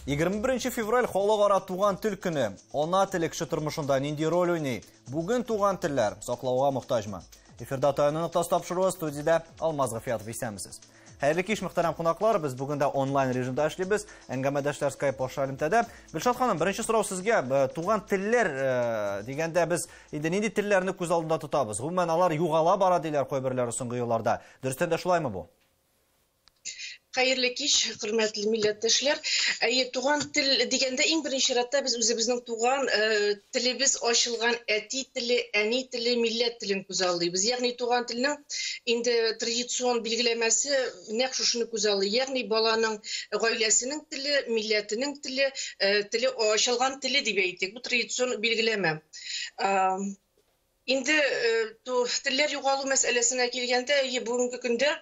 21 февраль халыкара туган тел көне. Ана теле кеше тормышында нинди роль уйный? Бүген туган телләр саклауга мохтаҗмы? Эфирда Таяну ноктасы тапшыруы, студиядә Алмаз Гафиятов. Исәнмесез. Хәерле кич, мөхтәрәм кунаклар. Без бүген дә онлайн режимда эшлибез. Әңгәмәдәшләр Skype аша элемтәдә. Гөлшат ханым, беренче сорау сезгә. Туган телләр дигәндә без инде нинди телләрне күз алдында тотабыз? Гомумән, алар югала бара диләр кайберләре соңгы елларда. Дөрестән дә шулаймы бу? Хәерле кич, хөрмәтле милләттәшләр. Әйе, туган тел дигәндә иң беренче чиратта без үзебезнең туган телебез ачылган әти теле, әни теле, милләт телен күзаллыйбыз. Ягъни туган телнең инде традицион билгеләмәсе нәкъ шушыны күзаллый. Ягъни баланың гаиләсенең теле, милләтенең теле, теле ачылган теле дип әйтик. Бу традицион билгеләмә. Инде телләр югалу мәсьәләсенә килгәндә, әйе, бүгенге көндә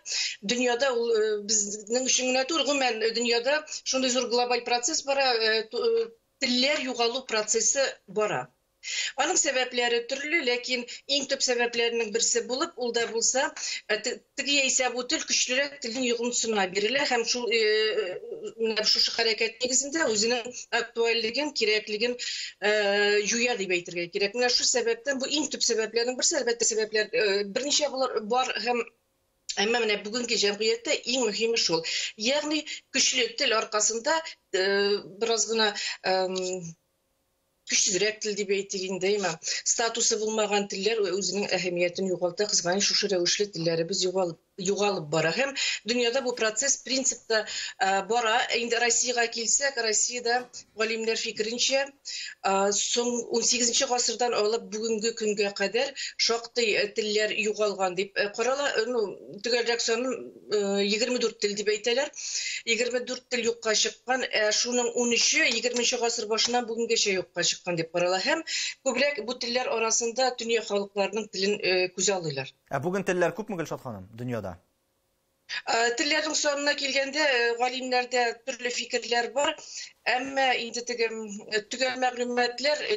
дөньяда ул безнең өчен генә түгел, гомумән дөньяда шундый зур глобаль процесс бара, телләр югалу процессы бара. Аның сәбәпләре төрле, ләкин иң төп сәбәпләренең берсе булып, ул да булса, теге яисә бу тел көчлерәк телнең йогынтысына бирелә һәм шул менә шушы хәрәкәт нигезендә үзенең актуальлеген, кирәклеген юя дип әйтергә кирәк. Менә шул сәбәптән бу иң төп сәбәпләрнең берсе, әлбәттә, сәбәпләр берничә булыр бар һәм әмма менә бүгенге җәмгыятьтә иң мөһиме шул. Ягъни көчле тел аркасында бераз гына көчсезрәк тел дип әйтик инде, әйме? Статусы булмаган телләр үзенең әһәмиятен югалта, кызганыч, шушы рәвешле телләребез югалып бара. Һәм дөньяда бу процесс принципта бара. Инде Россиягә килсәк, Россиядә галимнәр фикеренчә, соң 18 гасырдан алып бүгенге көнгә кадәр шактый телләр югалган дип карала. Ну, төгәлрәк санын 24 тел дип әйтәләр. 24 тел юкка чыккан, шуның 13-е 20 гасыр башыннан бүгенгәчә юкка чыккан дип карала. Һәм күбрәк бу телләр арасында дөнья халыкларының телен күзаллыйлар. Ә бүген телләр күпме, Гөлшат ханым, дөньяда? Телләрнең санына килгәндә, галимнәрдә төрле фикерләр бар, әмма инде теге төгәл мәгълүматлар,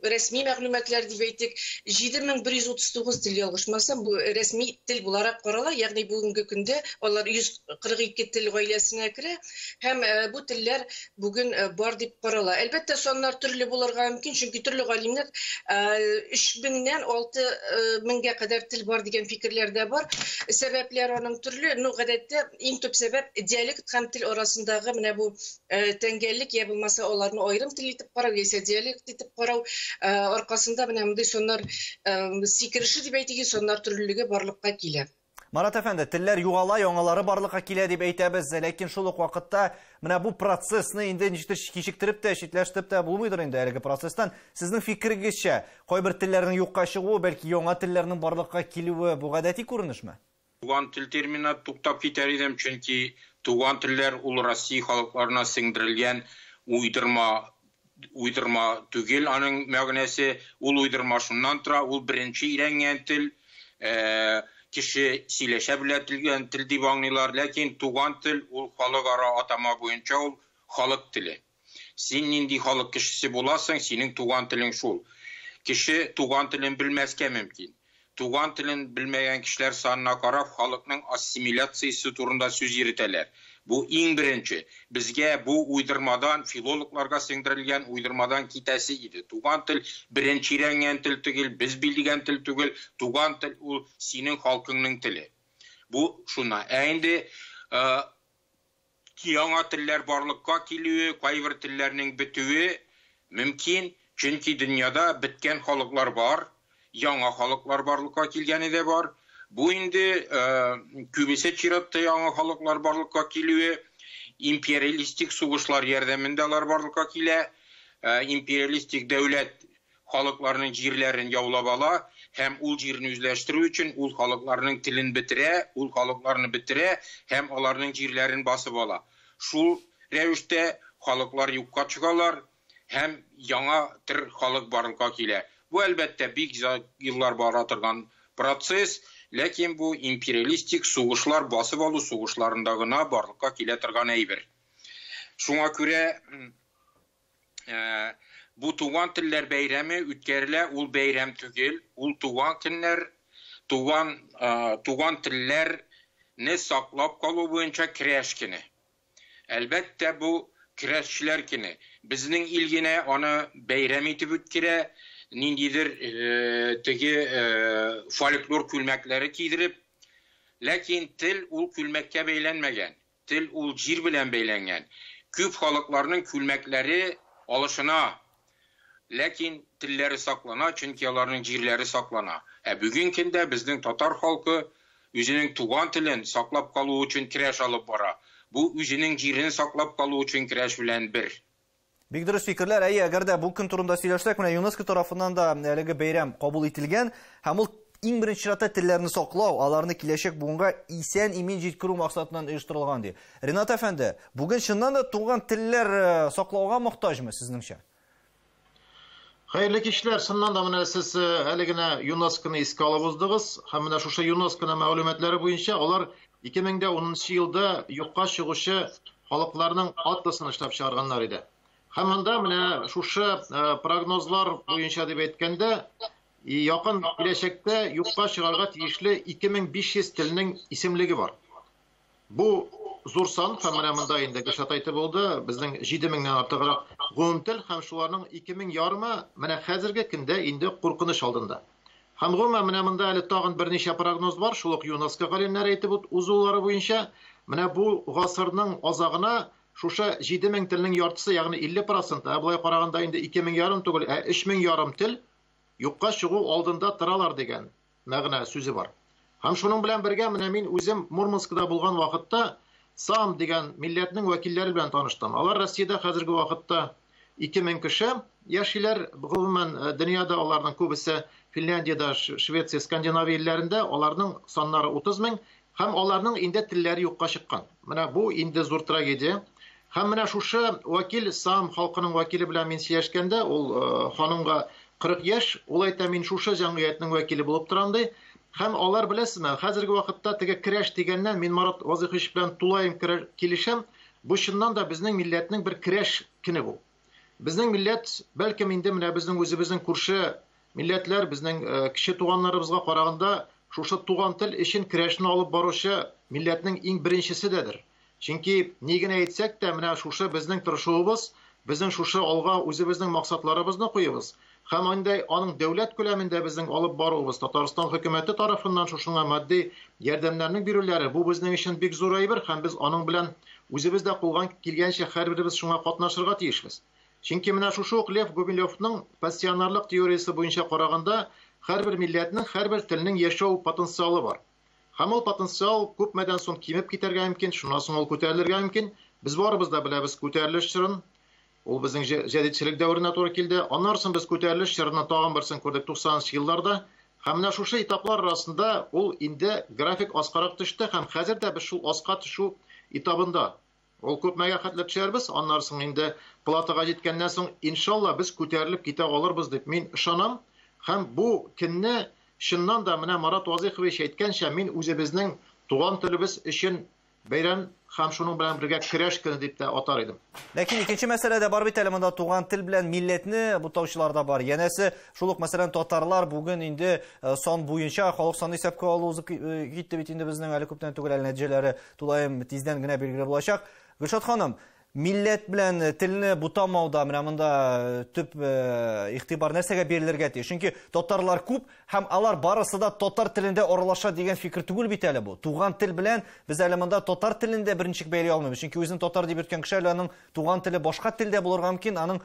рәсми мәгълүматлар дип әйтик, 7139 тел, ялгышмасам, бу рәсми тел буларак карала, ягъни бүгенге көндә алар 142 тел гаиләсенә керә һәм бу телләр бүген бар дип карала. Әлбәттә, саннар төрле булырга мөмкин, чөнки төрле галимнәр 3000-нән 6000-гә кадәр тел бар дигән фикерләр дә бар. Сәбәпләр аның төрле. Ну, гадәттә иң төп сәбәп диалект һәм тел арасындагы менә бу тәңгәллек, я булмаса аларны аерым тел итеп карау, яисә диалект итеп карау аркасында менә мондый саннар сикереше дип әйтик, саннар төрлелеге барлыкка килә. Марат әфәнде, телләр югала, яңалары барлыкка килә дип әйтәбез, ләкин шул ук вакытта менә бу процессны инде ничектер кичектереп тә, читләштереп тә булмыйдыр инде әлеге процесстан. Сезнең фикерегезчә, кайбер телләрнең юкка чыгуы, бәлки яңа телләрнең барлыкка килүе бу гадәти күренешме? Туган тел термины туктап китәр идем, чөнки туган телләр ул Россия халыкларына сеңдерелгән уйдырма түгел, аның мәгънәсе ул уйдырма шуннан тора, ул беренче өйрәнгән тел, кеше сөйләшә белә телгән тел дип аңлыйлар, ләкин туган тел ул халыкара атама буенча ул халык теле. Син нинди халык кешесе буласың, синең туган телең шул. Кеше туган телен белмәскә мөмкин. Туган телен белмәгән кешеләр санына карап, халыкның ассимиляциясе турында сүз йөртәләр. Бу иң беренче. Безгә бу уйдырмадан, филологларга сеңдерелгән уйдырмадан китәсе иде. Туган тел беренче өйрәнгән тел түгел, без белгән тел түгел. Туган тел ул синең халкыңның теле. Бу шуна. Ә инде яңа телләр барлыкка килүе, кайбер телләрнең бетүе мөмкин, чөнки дөньяда беткән халыклар бар, яңа халыклар барлыкка килгәне дә бар. Бу инде күбесе чиратта яңа халыклар барлыкка килүе, империалистик сугышлар ярдәмендә алар барлыкка килә. Империалистик дәүләт халыкларның җирләрен яулап ала һәм ул җирне үзләштерү өчен ул халыкларның телен бетерә, ул халыкларны бетерә һәм аларның җирләрен басып ала. Шул рәвештә халыклар юкка чыгалар һәм яңа төр халык барлыкка килә. Бу әлбәттә бик озак еллар бара торган процесс, ләкин бу империалистик сугышлар, басып алу сугышларында гына барлыкка килә торган әйбер. Шуңа күрә бу туган телләр бәйрәме үткәрелә, ул бәйрәм түгел, ул туган көннәр, туган телләрне саклап калу буенча көрәш көне. Әлбәттә, бу Көрәшчеләр көне. Безнең ил генә аны бәйрәм итеп үткәрә, ниндидер теге фольклор күлмәкләре кидереп. Ләкин тел ул күлмәккә бәйләнмәгән. Тел ул җир белән бәйләнгән. Күп халыкларның күлмәкләре алышына. Ләкин телләре саклана, чөнки аларның җирләре саклана. Ә бүген көндә безнең татар халкы үзенең туган телен саклап калу өчен көрәш алып бара. Бу үзенең җирен саклап калу өчен көрәш белән бер. Бик дөрес фикерләр. Әйе, әгәр дә бу көн турында сөйләшсәк, менә ЮНЕСКО тарафыннан да әлеге бәйрәм кабул ителгән һәм ул иң беренче чиратта телләрне саклау, аларны киләчәк буынга исән-имин җиткерү максатыннан оештырылган ди. Ринат әфәнде, бүген чыннан да туган телләр саклауга мохтаҗмы сезнеңчә? Хәерле кичләр. Чыннан да менә сез әле генә ЮНЕСКОны искә алып уздыгыз. Һәм менә шушы ЮНЕСКОның мәгълүматлары буенча алар 2010 елда юкка чыгучы халыкларның атласын эшләп чыгарганнар иде. Һәм анда менә шушы прогнозлар буенча дип әйткәндә, якын киләчәктә юкка чыгарга тиешле 2500 телнең исемлеге бар. Бу зур сан, һәм менә монда инде Гөлшат әйтеп булды, безнең 7000-нән артыграк гомум тел һәм шуларның 2500-ы менә хәзерге көндә инде куркыныч алдында. Һәм гомумән менә монда әле тагын берничә прогноз бар, шул ук ЮНЕСКО галимнәре әйтеп узулары буенча, менә бу гасырның азагына шушы 7000 телнең яртысы, ягъни 50%, ә болай караганда инде 2500 түгел, ә 3500 тел юкка чыгу алдында торалар дигән мәгънә сүзе бар. Һәм шуның белән бергә менә мин үзем Мурманскида булган вакытта Сам дигән милләтнең вәкилләре белән таныштым. Алар Россиядә хәзерге вакытта 2000 кеше яшиләр. Гомумән, дөньяда аларның күбесе Финляндиядә, Швеция, Скандинавия илләрендә, аларның саннары 30 мең һәм аларның инде телләре юкка чыккан. Менә бу инде зур трагедия. Һәм менә шушы вәкил, Сам халкының вәкиле белән мин сөйләшкәндә, ул ханымга 40 яшь, ул әйтә, мин шушы җәмгыятьнең вәкиле булып торам ди. Һәм алар беләсезме, хәзерге вакытта теге көрәш дигәннән мин Марат Вазыйхович белән тулаем килешәм. Бу чыннан да безнең милләтнең бер көрәш көне бу. Безнең милләт, бәлкем инде менә безнең үзебезнең күрше милләтләр, безнең кече туганнарыбызга караганда шушы туган тел өчен көрәшне алып баручы милләтнең иң беренчеседәдер. Чөнки ни генә әйтсәк тә, менә шушы безнең тырышуыбыз, безнең шушы алга үзебезнең максатларыбызны куебыз. Һәм анда аның дәүләт күләмендә безнең алып баруыбыз, Татарстан хөкүмәте тарафыннан шушыңа матди ярдәмнәрнең бирүләре, бу безнең өчен бик зур әйбер, һәм без аның белән үзебез дә кулдан килгәнчә һәрберебез шуңа катнашырга тиешбез. Чөнки менә шушы ук Лев Гумилевның пассионарлык теориясе буенча караганда, һәрбер милләтнең, һәрбер телнең яшәү потенциалы бар. Һәм ул потенциал күпмедән соң кимеп китәргә мөмкин, шуннан соң ул күтәрелергә мөмкин. Без барыбыз да беләбез күтәрелеш чорын. Ул безнең җәдитчелек дәверенә туры килде. Аннан соң без күтәрелеш чорының тагын берсен күрдек 90 елларда. Һәм менә шушы этаплар арасында ул инде график аскарак төште һәм хәзер дә без шул аска төшү этабында. Ул күпмегә хәтле төшәрбез, аннан соң инде платага җиткәннән соң иншалла без күтәрелеп китә алырбыз дип мин ышанам. Һәм бу көнне чыннан да менә Марат Вазыйхович әйткәнчә, мин үзебезнең туган телебез өчен бәйрәм һәм шуның белән бергә көрәш көне дип тә атар идем. Ләкин икенче мәсьәлә дә бар бит әле монда, туган тел белән милләтне бутаучылар да бар. Янәсе, шул ук мәсәлән, татарлар бүген инде сан буенча халык саны исәпкә алу узып китте бит инде безнең әле күптән түгел, әле нәтиҗәләре тулаем тиздән генә билгеле булачак. Гөлшат ханым, милләт белән телне бутамауда менә монда төп игътибар нәрсәгә бирелергә тиеш? Чөнки татарлар күп һәм алар барысы да татар телендә аралаша дигән фикер түгел бит әле бу. Туган тел белән без әле монда татар телендә берничек бәйли алмыйбыз. Чөнки үзен татар дип йөрткән кеше әле аның туган теле башка телдә булырга мөмкин, аның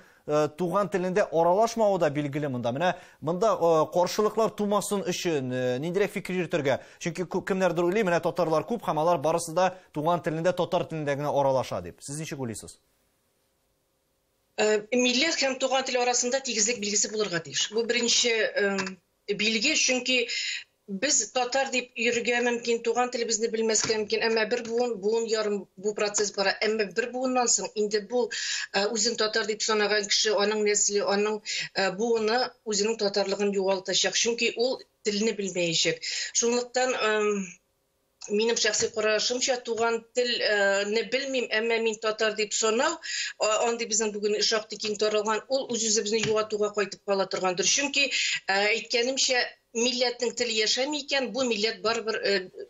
туган телендә аралашмавы да билгеле монда. Менә монда каршылыклар тумасын өчен ниндирәк фикер йөртергә? Чөнки кемнәрдер уйлый, менә татарлар күп һәм алар барысы да туган телендә, татар телендә генә аралаша дип. Сез ничек уйлыйсыз? Милләт һәм туган тел арасында тигезлек билгесе булырга тиеш. Бу беренче билге, чөнки без татар дип йөрергә мөмкин, туган телебезне белмәскә мөмкин, әмма бер буын, буын ярым бу процесс бара. Әмма бер буыннан соң инде бу үзен татар дип санаган кеше, аның нәселе, аның буыны үзенең татарлыгын югалтачак, чөнки ул телне белмәячәк. Шунлыктан Минем шәхси карашымча, туган телне белмим, әмма мин татар дип санау, андый безнең бүген шактый киң таралган, ул үз-үзебезне югалтуга кайтып кала торгандыр. Чөнки, әйткәнемчә, милләтнең теле яшәми икән, бу милләт барыбер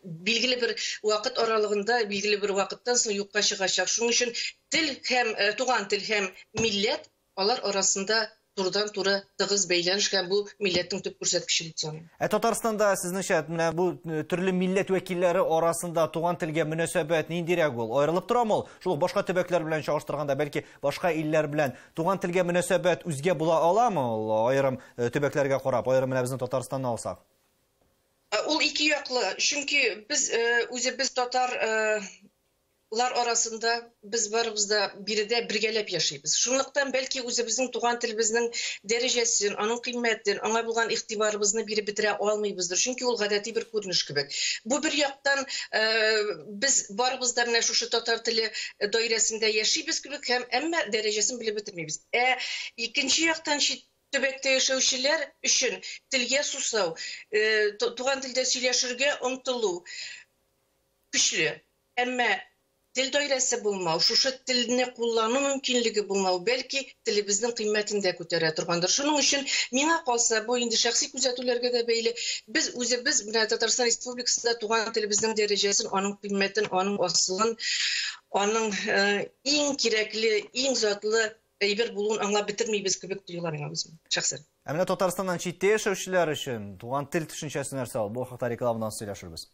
билгеле бер вакыт аралыгында, билгеле бер вакыттан соң юкка чыгачак. Шуның өчен тел һәм туган тел һәм милләт алар арасында турыдан-туры тыгыз бәйләнеш һәм бу милләтнең төп күрсәткече дип саныйм. Ә Татарстанда сезнеңчә менә бу төрле милләт вәкилләре арасында туган телгә мөнәсәбәт ниндирәк ул? Аерылып торамы ул? Шул ук башка төбәкләр белән чагыштырганда, бәлки башка илләр белән туган телгә мөнәсәбәт үзгә була аламы ул аерым төбәкләргә карап, аерым менә безнең Татарстанны алсак? Ул ике яклы, чөнки без үзебез татар лар арасында без барыбыз да биредә бергәләп яшибез. Шунлыктан бәлки үзебезнең туган телебезнең дәрәҗәсен, аның кыйммәтен, аңа булган игътибарыбызны биреп бетерә алмыйбыздыр. Чөнки ул гадәти бер күренеш кебек. Бу бер яктан без барыбыз да менә шушы татар теле даирәсендә яшибез кебек һәм әмма дәрәҗәсен белеп бетермибез. Ә икенче яктан чит төбәктә яшәүчеләр өчен телгә сусау, туган телдә сөйләшергә омтылу көчле. Әмма тел даирәсе булмау, шушы телне куллану мөмкинлеге булмау, бәлки телебезнең кыйммәтен дә күтәрә торгандыр. Шуның өчен миңа калса, бу инде шәхси күзәтүләргә дә бәйле, без үзебез менә Татарстан Республикасында туган телебезнең дәрәҗәсен, аның кыйммәтен, аның асылын, аның иң кирәкле, иң затлы әйбер булуын аңлап бетермибез кебек тоела миңа үзем шәхсән. Ә менә Татарстаннан читтә яшәүчеләр өчен туган тел төшенчәсе нәрсә ул? Бу хакта рекламадан сөйләшербез.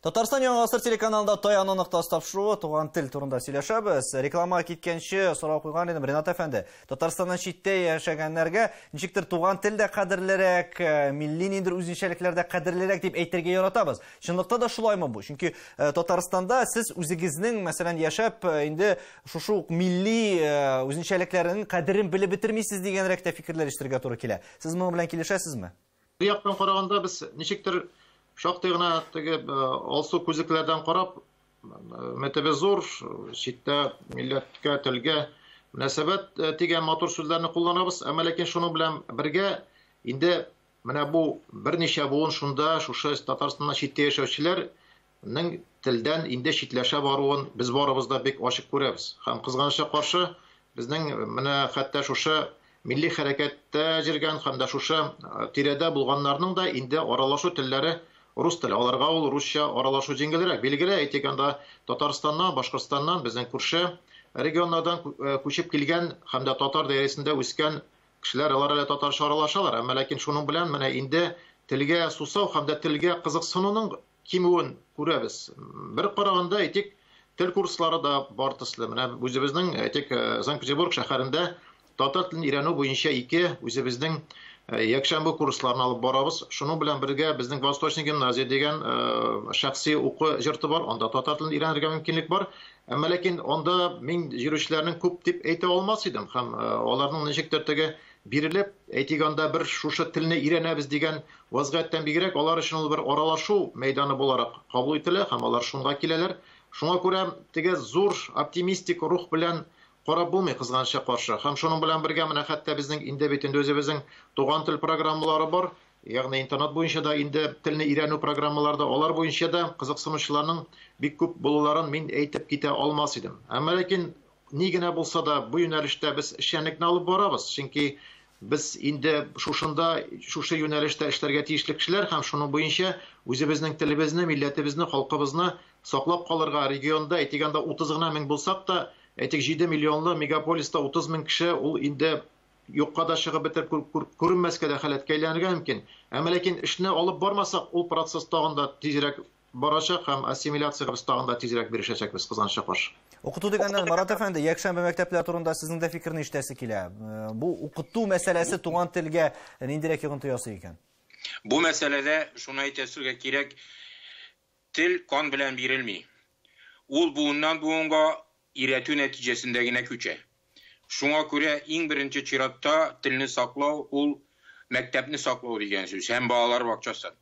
Татарстан Яңа Гасыр телеканалында Таяну ноктасы тапшыруы туган тел турында сөйләшәбез. Рекламага киткәнче сорау куйган идем, Ринат әфәнде. Татарстаннан читтә яшәгәннәргә ничектер туган тел дә кадерлерәк, милли ниндидер үзенчәлекләр дә кадерлерәк дип әйтергә яратабыз. Чынлыкта да шулаймы бу? Чөнки Татарстанда сез үзегезнең, мәсәлән, яшәп инде шушы ук милли үзенчәлекләрнең кадерен белеп бетермисез дигәнрәк тә фикерләр ишетергә туры килә. Сез моның белән килешәсезме? Бер яктан караганда без ничектер шактый гына теге алсу күзлекләрдән карап, мәтәбе зур, читтә милләткә, телгә мөнәсәбәт дигән матур сүзләрне кулланабыз, әмма ләкин шуның белән бергә инде менә бу берничә буын шунда шушы Татарстаннан читтә яшәүчеләрнең телдән инде читләшә баруын без барыбыз да бик ачык күрәбез. Һәм кызганычка каршы безнең менә хәтта шушы милли хәрәкәттә йөргән һәм дә шушы тирәдә булганнарның да инде аралашу телләре рус теле. Аларга ул русча аралашу җиңелрәк. Билгеле, әйтик, анда Татарстаннан, Башкортстаннан, безнең күрше регионнардан күчеп килгән һәм дә татар даирәсендә үскән кешеләр, алар әле татарча аралашалар. Әмма ләкин шуның белән менә инде телгә сусау һәм дә телгә кызыксынуның кимүен күрәбез. Бер караганда, әйтик, тел курслары да бар төсле. Менә үзебезнең, әйтик, Санкт-Петербург шәһәрендә татар телен өйрәнү буенча ике үзебезнең якшәмбе курсларын алып барабыз. Шуның белән бергә безнең Восточный гимназия дигән шәхси уку йорты бар. Анда татар телен өйрәнергә мөмкинлек бар. Әмма ләкин анда мин йөрүчеләрнең күп дип әйтә алмас идем. Һәм аларның ничектер теге бирелеп, әйтик, анда бер шушы телне өйрәнәбез дигән вазгыятьтән бигрәк, алар өчен ул бер аралашу мәйданы буларак кабул ителә һәм алар шунга киләләр. Шуңа күрә теге зур оптимистик рух белән карап булмый кызганычка каршы. Һәм шуның белән бергә менә хәтта безнең инде бит инде үзебезнең туган тел программалары бар. Ягъни интернет буенча да инде телне өйрәнү программалары да, алар буенча да кызыксынучыларның бик күп булуларын мин әйтеп китә алмас идем. Әмма ләкин ни генә булса да бу юнәлештә без эшчәнлекне алып барабыз. Чөнки без инде шушында, шушы юнәлештә эшләргә тиешле кешеләр һәм шуның буенча үзебезнең телебезне, милләтебезне, халкыбызны саклап калырга регионда, әйтик, анда 30 гына мең булсак та, әйтик, 7 миллионлы мегаполиста 30 мең кеше ул инде юкка да чыгып бетереп күренмәскә дә халәткә әйләнергә мөмкин. Әмма ләкин эшне алып бармасак, ул процесс тагын да тизрәк барачак һәм ассимиляциягә без тагын да тизрәк бирешәчәкбез, кызганычка каршы. Укыту дигәннән, Марат әфәнде, якшәмбе мәктәпләр турында сезнең дә фикерне ишетәсе килә. Бу укыту мәсьәләсе туган телгә ниндирәк йогынты ясый икән? Бу мәсьәләдә шуны әйтәсегә кирәк, тел кан белән бирелми. Ул буыннан буынга өйрәтү нәтиҗәсендә генә күчә. Шуңа күрә иң беренче чиратта телне саклау ул мәктәпне саклау дигән сүз һәм балалар бакчасы.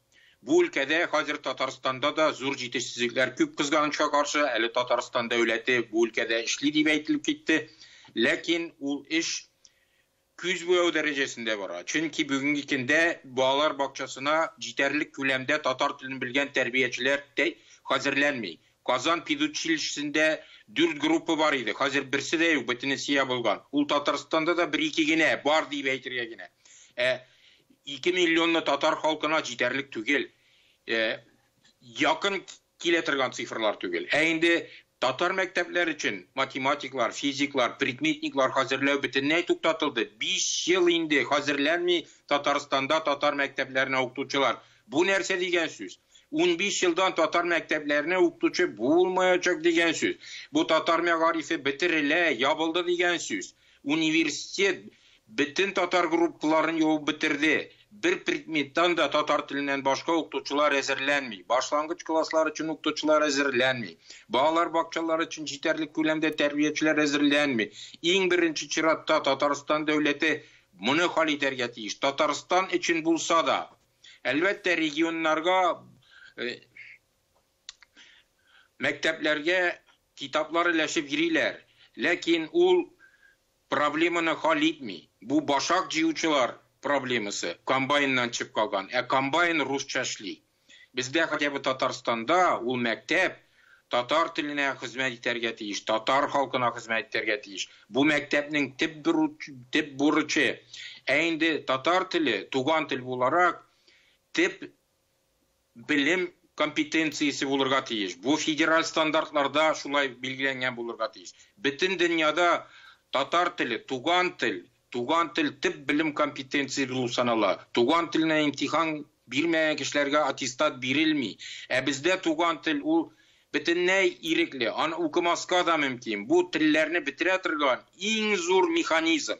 Бу өлкәдә хәзер Татарстанда да зур җитешсезлекләр күп, кызганычка каршы, әле Татарстан дәүләте бу өлкәдә эшли дип әйтелеп китте. Ләкин ул эш Күз буяу дәрәҗәсендә бара. Чөнки бүгенге көндә балалар бакчасына җитәрлек күләмдә татар телен белгән тәрбиячеләр хәзерләнми. Казан педучилищесендә 4 группа бар иде. Хәзер берсе дә юк, бөтенесе ябылган. Ул Татарстанда да 1-2 генә бар дип әйтергә генә. 2 миллионлы татар халкына җитәрлек түгел. Якын килә торган цифрлар түгел. Ә инде татар мәктәпләре өчен математиклар, физиклар, предметниклар хәзерләү бөтенләй туктатылды. 5 ел инде хәзерләнми Татарстанда татар мәктәпләренә укытучылар. Бу нәрсә дигән сүз? 15 елдан татар мәктәпләренә укытучы булмаячак дигән сүз. Бу татар мәгарифе бетерелә, ябылды дигән сүз. Университет бөтен татар группаларын ябып бетерде. Бер предметтан да татар теленнән башка укытучылар әзерләнми. Башлангыч класслар өчен укытучылар әзерләнми. Балалар бакчалары өчен җитәрлек күләмдә тәрбиячеләр әзерләнми. Иң беренче чиратта Татарстан дәүләте моны хәл итәргә тиеш. Татарстан өчен булса да, әлбәттә, регионнарга, мәктәпләргә китаплар өләшеп йөриләр. Ләкин ул проблеманы хәл итми. Бу башак җыючылар проблемасы комбайннан чыгып калган. Ә комбайн русча эшли. Бездә хотя бы Татарстанда ул мәктәп татар теленә хезмәт итәргә тиеш, татар халкына хезмәт итәргә тиеш. Бу мәктәпнең төп бурычы. Ә инде татар теле туган тел буларак төп белем компетенциясе булырга тиеш. Бу федераль стандартларда шулай билгеләнгән булырга тиеш. Бөтен дөньяда татар теле туган тел, туган тел төп белем компетенциясе булып санала. Туган теленә имтихан бирмәгән кешеләргә аттестат бирелми. Ә бездә туган тел ул бөтенләй ирекле, аны укымаска да мөмкин. Бу телләрне бетерә торган иң зур механизм.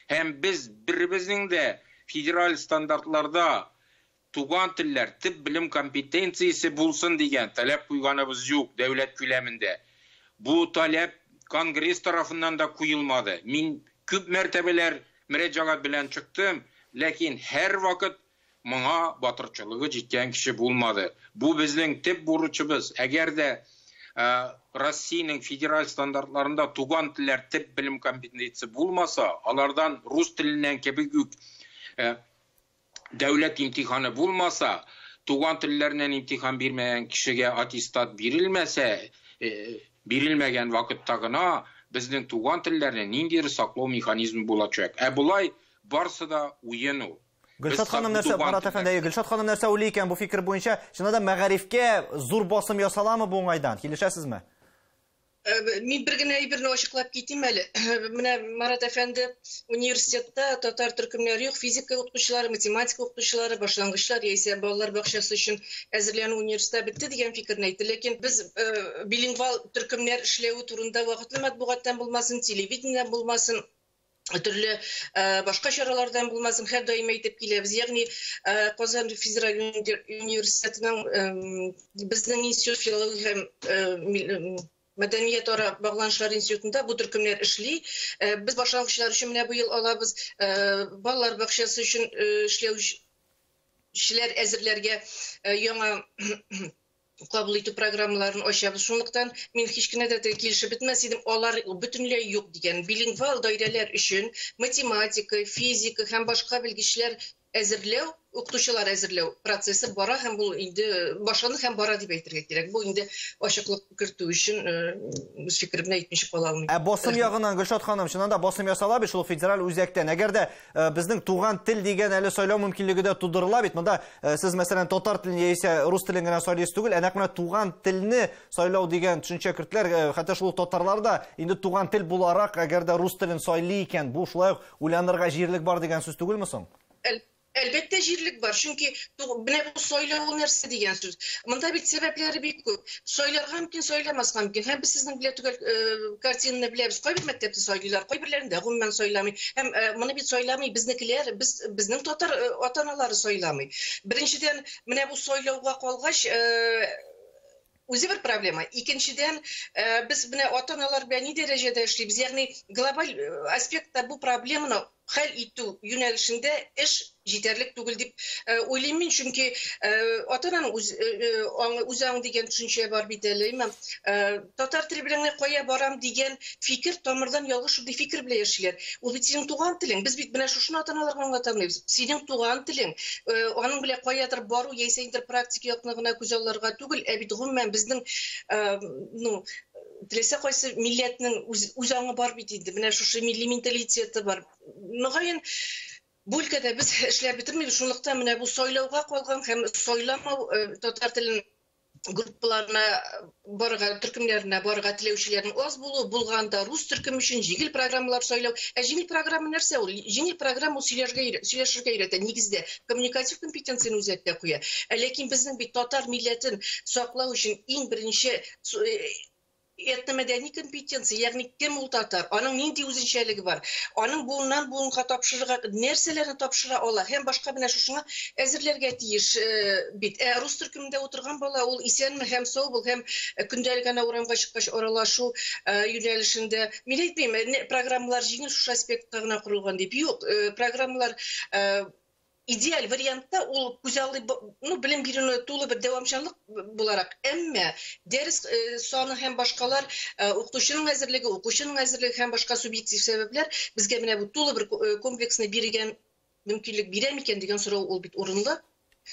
Һәм без беребезнең дә федераль стандартларда туган телләр төп белем компетенциясе булсын дигән таләп куйганыбыз юк дәүләт күләмендә. Бу таләп Конгресс тарафыннан да куелмады. Мин күп мәртәбәләр мөрәҗәгать белән чыктым, ләкин һәр вакыт моңа батырчылыгы җиткән кеше булмады. Бу безнең төп бурычыбыз. Әгәр дә Россиянең федераль стандартларында туган телләр төп белем компетенциясе булмаса, алардан рус теленнән кебек үк дәүләт имтиханы булмаса, туган телләреннән имтихан бирмәгән кешегә аттестат бирелмәсә, бирелмәгән вакытта гына безнең туган телләрне ниндидер саклау механизмы булачак. Ә болай барсы да уен ул. Гөлшат ханым нәрсә, Марат әфәнде, Гөлшат ханым нәрсә уйлый икән бу фикер буенча? Чыннан да мәгарифкә зур басым ясаламы бу уңайдан? Килешәсезме? Мин бер генә әйберне ачыклап китим әле. Менә Марат әфәнде университетта татар төркемнәре юк, физика укытучылары, математика укытучылары, башлангычлар яисә балалар бакчасы өчен әзерләнү университетта бетте дигән фикерне әйтте. Ләкин без билингвал төркемнәр эшләве турында вакытлы матбугаттан булмасын, телевидениедән булмасын, төрле башка чаралардан булмасын, һәр даим әйтеп киләбез. Ягъни Казан федераль университетының безнең институт филология һәм мәдәният ара багланышлар институтында бу төркемнәр эшли. Без башлангычлар өчен менә бу ел алабыз. Балалар бакчасы өчен эшләүчеләр әзерләргә яңа кабул итү программаларын ачабыз. Шунлыктан мин һич кенә дә килешеп бетмәс идем. Алар бөтенләй юк дигән. Билингвал даирәләр өчен математика, физика һәм башка белгечләр әзерләү, укытучылар әзерләү процессы бара һәм бу инде башланды һәм бара дип әйтергә кирәк. Бу инде ачыклык кертү өчен үз фикеремне әйтмичә кала алмыйм. Ә басым ягыннан, Гөлшат ханым, чыннан да басым ясала бит шул федераль үзәктән. Әгәр дә безнең туган тел дигән әле сайлау мөмкинлеге дә тудырыла бит. Монда сез, мәсәлән, татар телен яисә рус телен генә сайлыйсыз түгел, ә нәкъ менә туган телне сайлау дигән төшенчә керттеләр. Хәтта шул татарлар да инде туган тел буларак, әгәр дә рус телен сайлый икән, бу шулай ук уйланырга җирлек бар дигән сүз түгелме соң? Әлбәттә җирлек бар, чөнки менә бу сайлау ул нәрсә дигән сүз. Монда бит сәбәпләре бик күп. Сайларга мөмкин, сайламаска мөмкин. Һәм без сезнең белән төгәл картинаны беләбез. Кайбер мәктәптә сайлыйлар, кайберләрендә гомумән сайламый. Һәм моны бит сайламый безнекеләр, безнең татар ата-аналары сайламый. Беренчедән, менә бу сайлауга калгач, үзе бер проблема. Икенчедән, без менә ата-аналар белән ни дәрәҗәдә эшлибез? Ягъни глобаль аспектта бу проблеманы хәл итү юнәлешендә эш җитәрлек түгел дип уйлыйм мин, чөнки ата-ананың үз аңы, үз аң дигән төшенчә бар бит әле, әйме? Татар теле белән генә кая барам дигән фикер тамырдан ялгыш шундый фикер белән яшиләр. Ул бит синең туган телең. Без бит менә шушыны ата-аналарга аңлата алмыйбыз. Синең туган телең, аның белән каядыр бару яисә инде практик якны гына күзалларга түгел, ә бит гомумән безнең, ну, теләсә кайсы милләтнең үз аңы бар бит инде. Менә шушы милли менталитеты бар. Мөгаен, бу өлкәдә без эшләп бетермибез. Шунлыктан менә бу сайлауга калган һәм сайламау татар телен группаларына барырга, төркемнәренә барырга теләүчеләрнең аз булуы, булганда рус төркеме өчен җиңел программалар сайлау. Ә җиңел программа нәрсә ул? Җиңел программа ул сөйләшергә өйрәтә, нигездә коммуникатив компетенцияне үзәккә куя. Ә ләкин безнең бит татар милләтен саклау өчен иң беренче этномәдәни компетенция, ягъни кем ул татар, аның нинди үзенчәлеге бар, аның буыннан буынга тапшырырга нәрсәләрне тапшыра ала һәм башка менә шушыңа әзерләргә тиеш бит. Ә рус төркемендә утырган бала ул исәнме һәм сау бул һәм көндәлек ана урамга чыккач аралашу юнәлешендә. Мин әйтмим, программалар җиңел шушы аспектка гына корылган дип. Юк, программалар идеаль вариантта ул күзаллый, ну, белем бирүне тулы бер дәвамчанлык буларак, әмма дәрес саны һәм башкалар, укытучының әзерлеге, укучының әзерлеге һәм башка субъектив сәбәпләр безгә менә бу тулы бер комплексны биргән мөмкинлек бирә микән дигән сорау ул бит урынлы.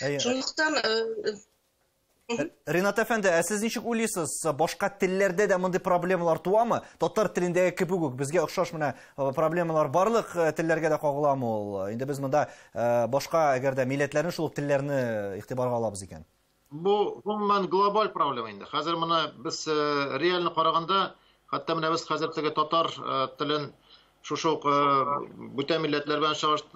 Шунлыктан Ринат әфәнде, ә сез ничек уйлыйсыз, башка телләрдә дә мондый проблемалар туамы? Татар телендәге кебек үк безгә охшаш менә проблемалар барлык телләргә дә кагыламы ул? Инде без монда башка, әгәр дә милләтләрне, шул ук телләрне игътибарга алабыз икән. Бу гомумән глобаль проблема инде. Хәзер моны без реально караганда, хәтта менә без хәзер теге татар телен шушы ук бүтән милләтләр белән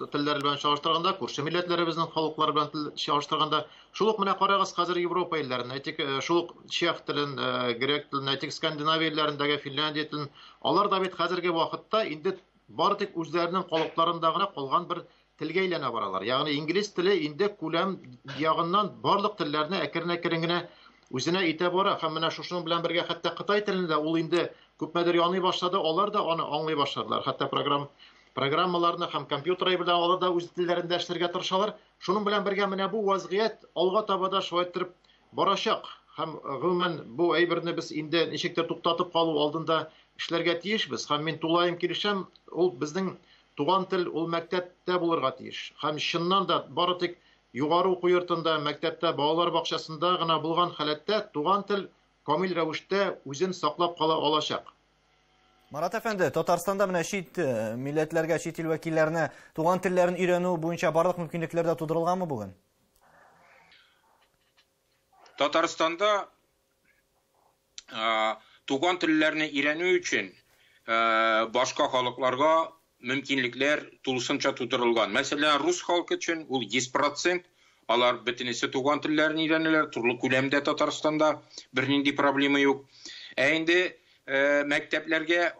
телләр белән чагыштырганда, күрше милләтләребезнең халыклары белән чагыштырганда, шул ук менә карагыз хәзер Европа илләрен, әйтик, шул ук чех телен, грек телен, әйтик, Скандинавия илләрендәге Финляндия телен, алар да бит хәзерге вакытта инде бары тик үзләренең халыкларында гына калган бер телгә әйләнә баралар. Ягъни инглиз теле инде күләм ягыннан барлык телләрне әкрен-әкрен генә үзенә итә бара һәм менә шушының белән бергә хәтта Кытай телендә ул инде күпмедер яный башлады, алар да аны аңлый башладылар. Хәтта программаларны һәм компьютер белән алар да үз телләрендә эшләргә тырышалар. Шуның белән бергә менә бу вазгыять алга таба да шулай иттереп барачак. Һәм гомумән бу әйберне без инде ничек тә туктатып калу алдында эшләргә тиешбез. Һәм мин тулаем килешәм, ул безнең туган тел, ул мәктәптә булырга тиеш. Һәм чыннан да бары тик югары уку йортында, мәктәптә, балалар бакчасында гына булган халәттә туган тел камил рәвештә үзен саклап кала алачак. Марат әфәнде, Татарстанда менә чит милләтләргә, чит ил вәкилләренә туган телләрен өйрәнү буенча барлык мөмкинлекләр дә тудырылганмы бүген? Татарстанда туган телләрне өйрәнү өчен башка халыкларга мөмкинлекләр тулысынча тудырылган. Мәсәлән, рус халкы өчен ул 100%, алар бөтенесе туган телләрен өйрәнәләр, төрле күләмдә Татарстанда бернинди проблема юк. Ә инде мәктәпләргә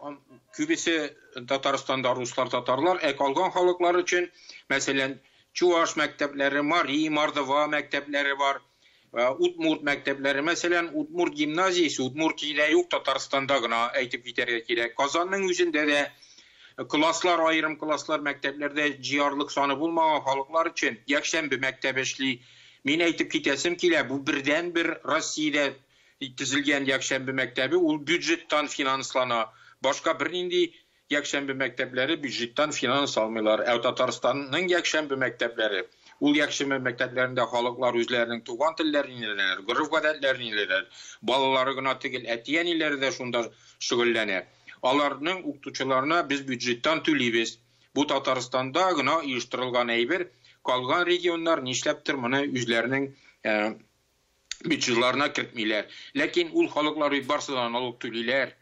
күбесе Татарстанда руслар, татарлар, ә калган халыклар өчен, мәсәлән, чуаш мәктәпләре, мари, мордва мәктәпләре бар, удмурт мәктәпләре. Мәсәлән, удмурт гимназиясе, Удмуртиядә юк, Татарстанда гына әйтеп китәргә кирәк. Казанның үзендә дә класслар, аерым класслар мәктәпләрдә җыярлык саны булмаган халыклар өчен якшәмбе мәктәбе эшли. Мин әйтеп китәсем килә, бу бердәнбер Россиядә төзелгән якшәмбе мәктәбе, ул бюджеттан финанслана. Башка бернинди якшәмбе мәктәпләре бюджеттан финанс алмыйлар. Ә Татарстанның якшәмбе мәктәпләре, ул якшәмбе мәктәпләрендә халыклар үзләренең туган телләрен өйрәнәләр, гореф-гадәтләрен өйрәнәләр. Балалары гына түгел, әти-әниләре дә шунда шөгыльләнә. Аларның укытучыларына без бюджеттан түлибез. Бу Татарстанда гына оештырылган әйбер. Калган регионнар нишләптер моны үзләренең бюджетларына кертмиләр. Ләкин ул халыклар бит барысы да налог түлиләр.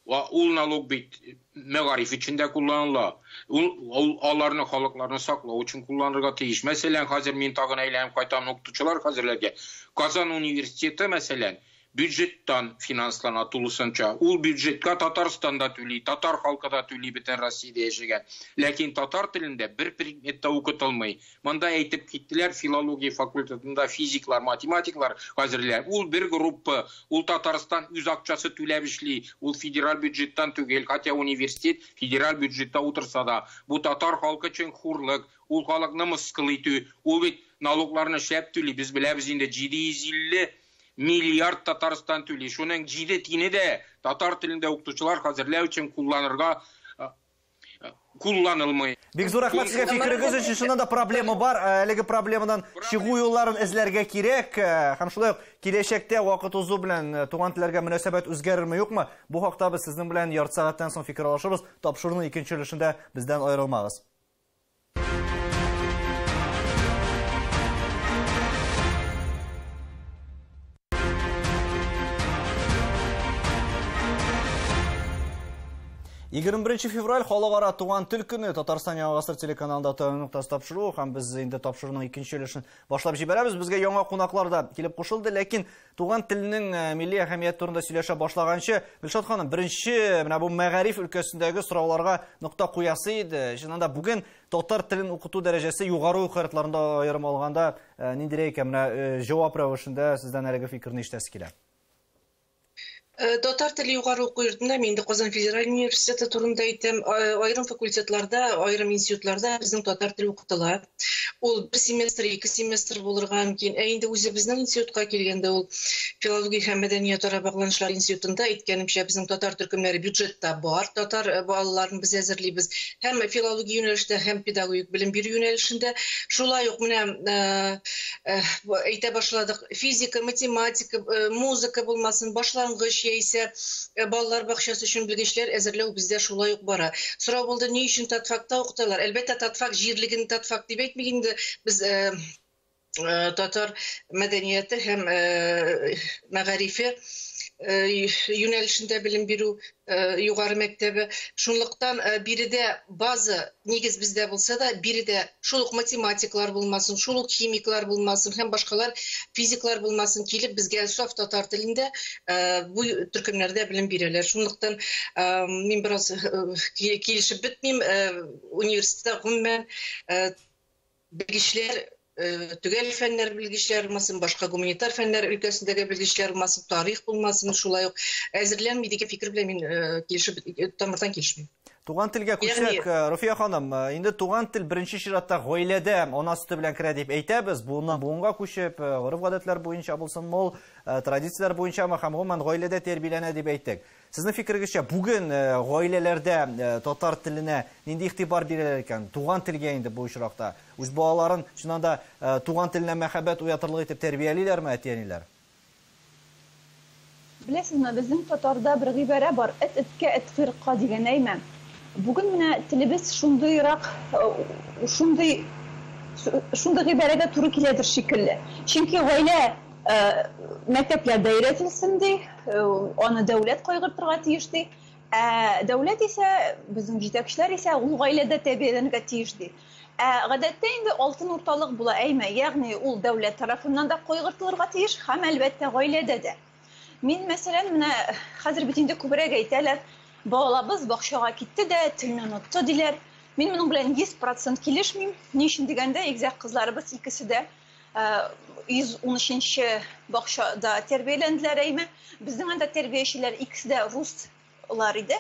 Ва ул налог бит мәгариф өчен дә кулланыла. Ул аларны халыкларны саклау өчен кулланырга тиеш. Мәсәлән, хәзер мин тагын әйләнеп кайтам укытучылар хәзерләргә. Казан университеты, мәсәлән, бюджеттан финанслана тулысынча. Ул бюджетка Татарстан да түли, татар халкы да түли, бөтен Россиядә яшәгән. Ләкин татар телендә бер предмет та укытылмый. Монда әйтеп киттеләр, филология факультетында физиклар, математиклар хәзерләр. Ул бер группа, ул Татарстан үз акчасы түләп эшли, ул федераль бюджеттан түгел, хотя университет федераль бюджетта утырса да. Бу татар халкы өчен хурлык, ул халыкны мыскыл итү, ул бит налогларны шәп түли, без беләбез инде 750 миллиард Татарстан түли. Шуның 7 тине дә татар телендә укытучылар хәзерләү өчен кулланырга кулланылмый. Бик зур рәхмәт сезгә фикерегез өчен. Чыннан да проблема бар. Әлеге проблемадан чыгу юлларын эзләргә кирәк. Һәм шулай ук киләчәктә вакыт узу белән туган телләргә мөнәсәбәт үзгәрерме, юкмы? Бу хакта без сезнең белән ярты сәгатьтән соң фикер алышырбыз. Тапшыруның икенче өлешендә бездән аерылмагыз. 21 февраль халыкара туган тел көне. Татарстан Яңа гасыр телеканалында Таяну ноктасы тапшыруы, һәм без инде тапшыруның икенче өлешен башлап җибәрәбез. Безгә яңа кунаклар да килеп кушылды, ләкин туган телнең милли әһәмияте турында сөйләшә башлаганчы, Гөлшат ханым, беренче менә бу мәгариф өлкәсендәге сорауларга нокта куясы иде. Чыннан да бүген татар телен укыту дәрәҗәсе югары уку йортларында аерым алганда ниндирәк икән? Менә җавап рәвешендә сездән әлеге фикерне ишетәсе килә. Татар теле югары уку йортында, мин инде Казан федераль университеты турында әйтәм, аерым факультетларда, аерым институтларда безнең татар теле укытыла. Ул бер семестр, ике семестр булырга мөмкин. Ә инде үзебезнең институтка килгәндә, ул филология һәм мәдәниятара багланышлар институтында, әйткәнемчә, безнең татар төркемнәре бюджетта бар. Татар балаларын без әзерлибез һәм филология юнәлешендә, һәм педагогик белем бирү юнәлешендә. Шулай ук менә әйтә башладык, физика, математика, музыка булмасын, башлангыч яисә балалар бакчасы өчен белгечләр әзерләү бездә шулай ук бара. Сорау булды, ни өчен татфакта укыталар? Әлбәттә, татфак җирлеген татфак дип әйтмик инде. Без татар мәдәнияте һәм мәгарифе юнәлешендә белем бирү югары мәктәбе. Шунлыктан биредә база нигез бездә булса да, биредә шул ук математиклар булмасын, шул ук химиклар булмасын һәм башкалар физиклар булмасын, килеп безгә саф татар телендә бу төркемнәрдә белем бирәләр. Шунлыктан мин бераз килешеп бетмим. Университетта гомумән белгечләр, төгәл фәннәр белгечләр булмасын, башка гуманитар фәннәр өлкәсендәге белгечләр булмасын, тарих булмасын, шулай ук әзерләнми дигән фикер белән мин килешеп, тамырдан килешмим. Туган телгә күчсәк, Руфия ханым, инде туган тел беренче чиратта гаиләдә ана сөте белән керә дип әйтәбез. Буыннан буынга күчеп, гореф-гадәтләр буенча булсын, мул традицияләр буенча һәм гомумән гаиләдә тәрбияләнә дип әйттек. Сезнең фикерегезчә, бүген гаиләләрдә татар теленә нинди игътибар бирәләр икән? Туган телгә инде бу очракта үз балаларын чыннан да туган теленә мәхәббәт уятырлык итеп тәрбиялиләрме әти-әниләр? Беләсезме, безнең татарда бер гыйбарә бар: эт эткә, эт кыйрыкка дигән әйме. Бүген менә телебез шундыйрак, шундый шундый гыйбарәгә туры киләдер шикелле. Чөнки гаилә мәктәпләрдә өйрәтелсен ди, аны дәүләт кайгыртырга тиеш ди. Ә дәүләт исә, безнең җитәкчеләр исә ул гаиләдә тәрбияләнергә тиеш ди. Ә гадәттә инде алтын урталык була әйме, ягъни ул дәүләт тарафыннан да кайгыртылырга тиеш һәм әлбәттә гаиләдә дә. Мин мәсәлән, менә хәзер бит инде күбрәк әйтәләр, балалабыз бакчага китте дә телне онытты диләр. Мин моның белән 100% килешмим. Ни өчен дигәндә, игезәк кызларыбыз икесе дә 113 бакчада тәрбияләнделәр әйме. Безнең анда тәрбиячеләр икесе дә руслар иде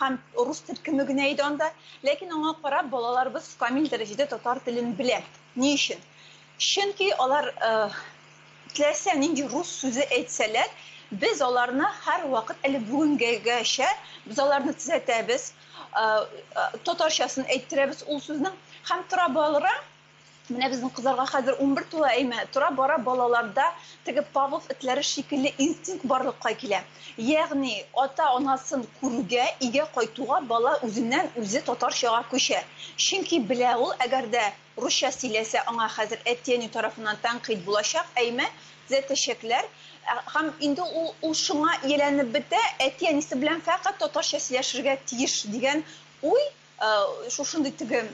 һәм рус төркеме генә иде анда. Ләкин аңа карап балаларыбыз камил дәрәҗәдә татар телен белә. Ни өчен? Чөнки алар теләсә нинди рус сүзе әйтсәләр, без аларны һәрвакыт әле бүгенгәчә без аларны төзәтәбез, татарчасын әйттерәбез ул сүзнең. Һәм тора бара, менә безнең кызларга хәзер 11 тула әйме, тора бара балаларда теге Павлов этләре шикелле инстинкт барлыкка килә. Ягъни ата-анасын күрүгә, өйгә кайтуга бала үзеннән үзе татарчага күчә. Чөнки белә ул, әгәр дә русча сөйләсә, аңа хәзер әти-әни тарафыннан тәнкыйть булачак, әйме, төзәтәчәкләр. Һәм инде ул шуңа ияләнеп бетә, әти-әнисе белән фәкать татарча сөйләшергә тиеш дигән уй, шушындый теге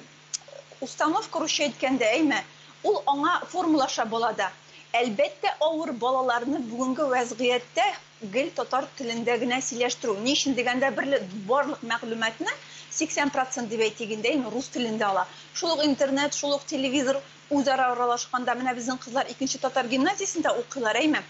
установка русча әйткәндә, әйме, ул аңа формалаша балада. Әлбәттә, авыр балаларны бүгенге вәзгыятьтә гел татар телендә генә сөйләштерү. Ни өчен дигәндә, барлык мәгълүматны 80% дип әйтик инде, рус телендә ала. Шул ук интернет, шул ук телевизор үзара аралашканда, менә безнең кызлар икенче татар гимназиясендә укыйлар, әйме?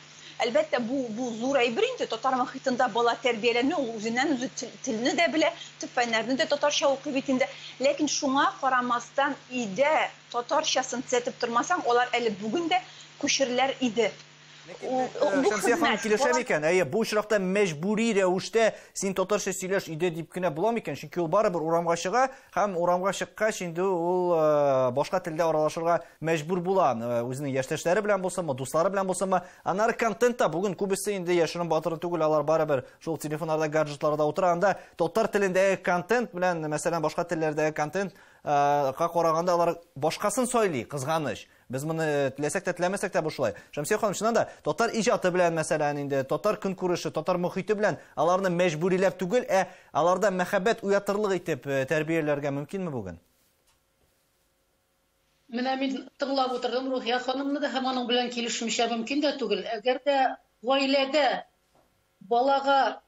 Әлбәттә, бу зур әйбер инде, татар мохитында бала тәрбияләнү, ул үзеннән үзе телне дә белә, төп фәннәрне дә татарча укый бит инде. Ләкин шуңа карамастан, өйдә татарчасын төзәтеп тормасаң, алар әле бүген дә күчерләр иде. Шәмсия ханым килешә микән? Әйе, бу очракта мәҗбүри рәвештә син татарча сөйләш өйдә дип кенә була микән? Чөнки ул барыбер урамга чыга һәм урамга чыккач инде ул башка телдә аралашырга мәҗбүр була. Үзенең яшьтәшләре белән булсынмы, дуслары белән булсынмы. Аннары контентта бүген күбесе инде яшерен батырын түгел, алар барыбер шул телефоннарда, гаджетларда утыра. Анда татар телендәге контент белән, мәсәлән, башка телләрдәге контентка караганда алар башкасын сайлый, кызганыч. Без моны теләсәк тә, теләмәсәк тә бу шулай. Шәмсия ханым, чыннан да татар иҗаты белән, мәсәлән, инде татар көнкүреше, татар мохите белән аларны мәҗбүриләп түгел, ә аларда мәхәббәт уятырлык итеп тәрбияләргә мөмкинме бүген? Менә мин тыңлап утырдым Рухия ханымны да, һәм аның белән килешмичә мөмкин дә түгел. Әгәр дә гаиләдә балага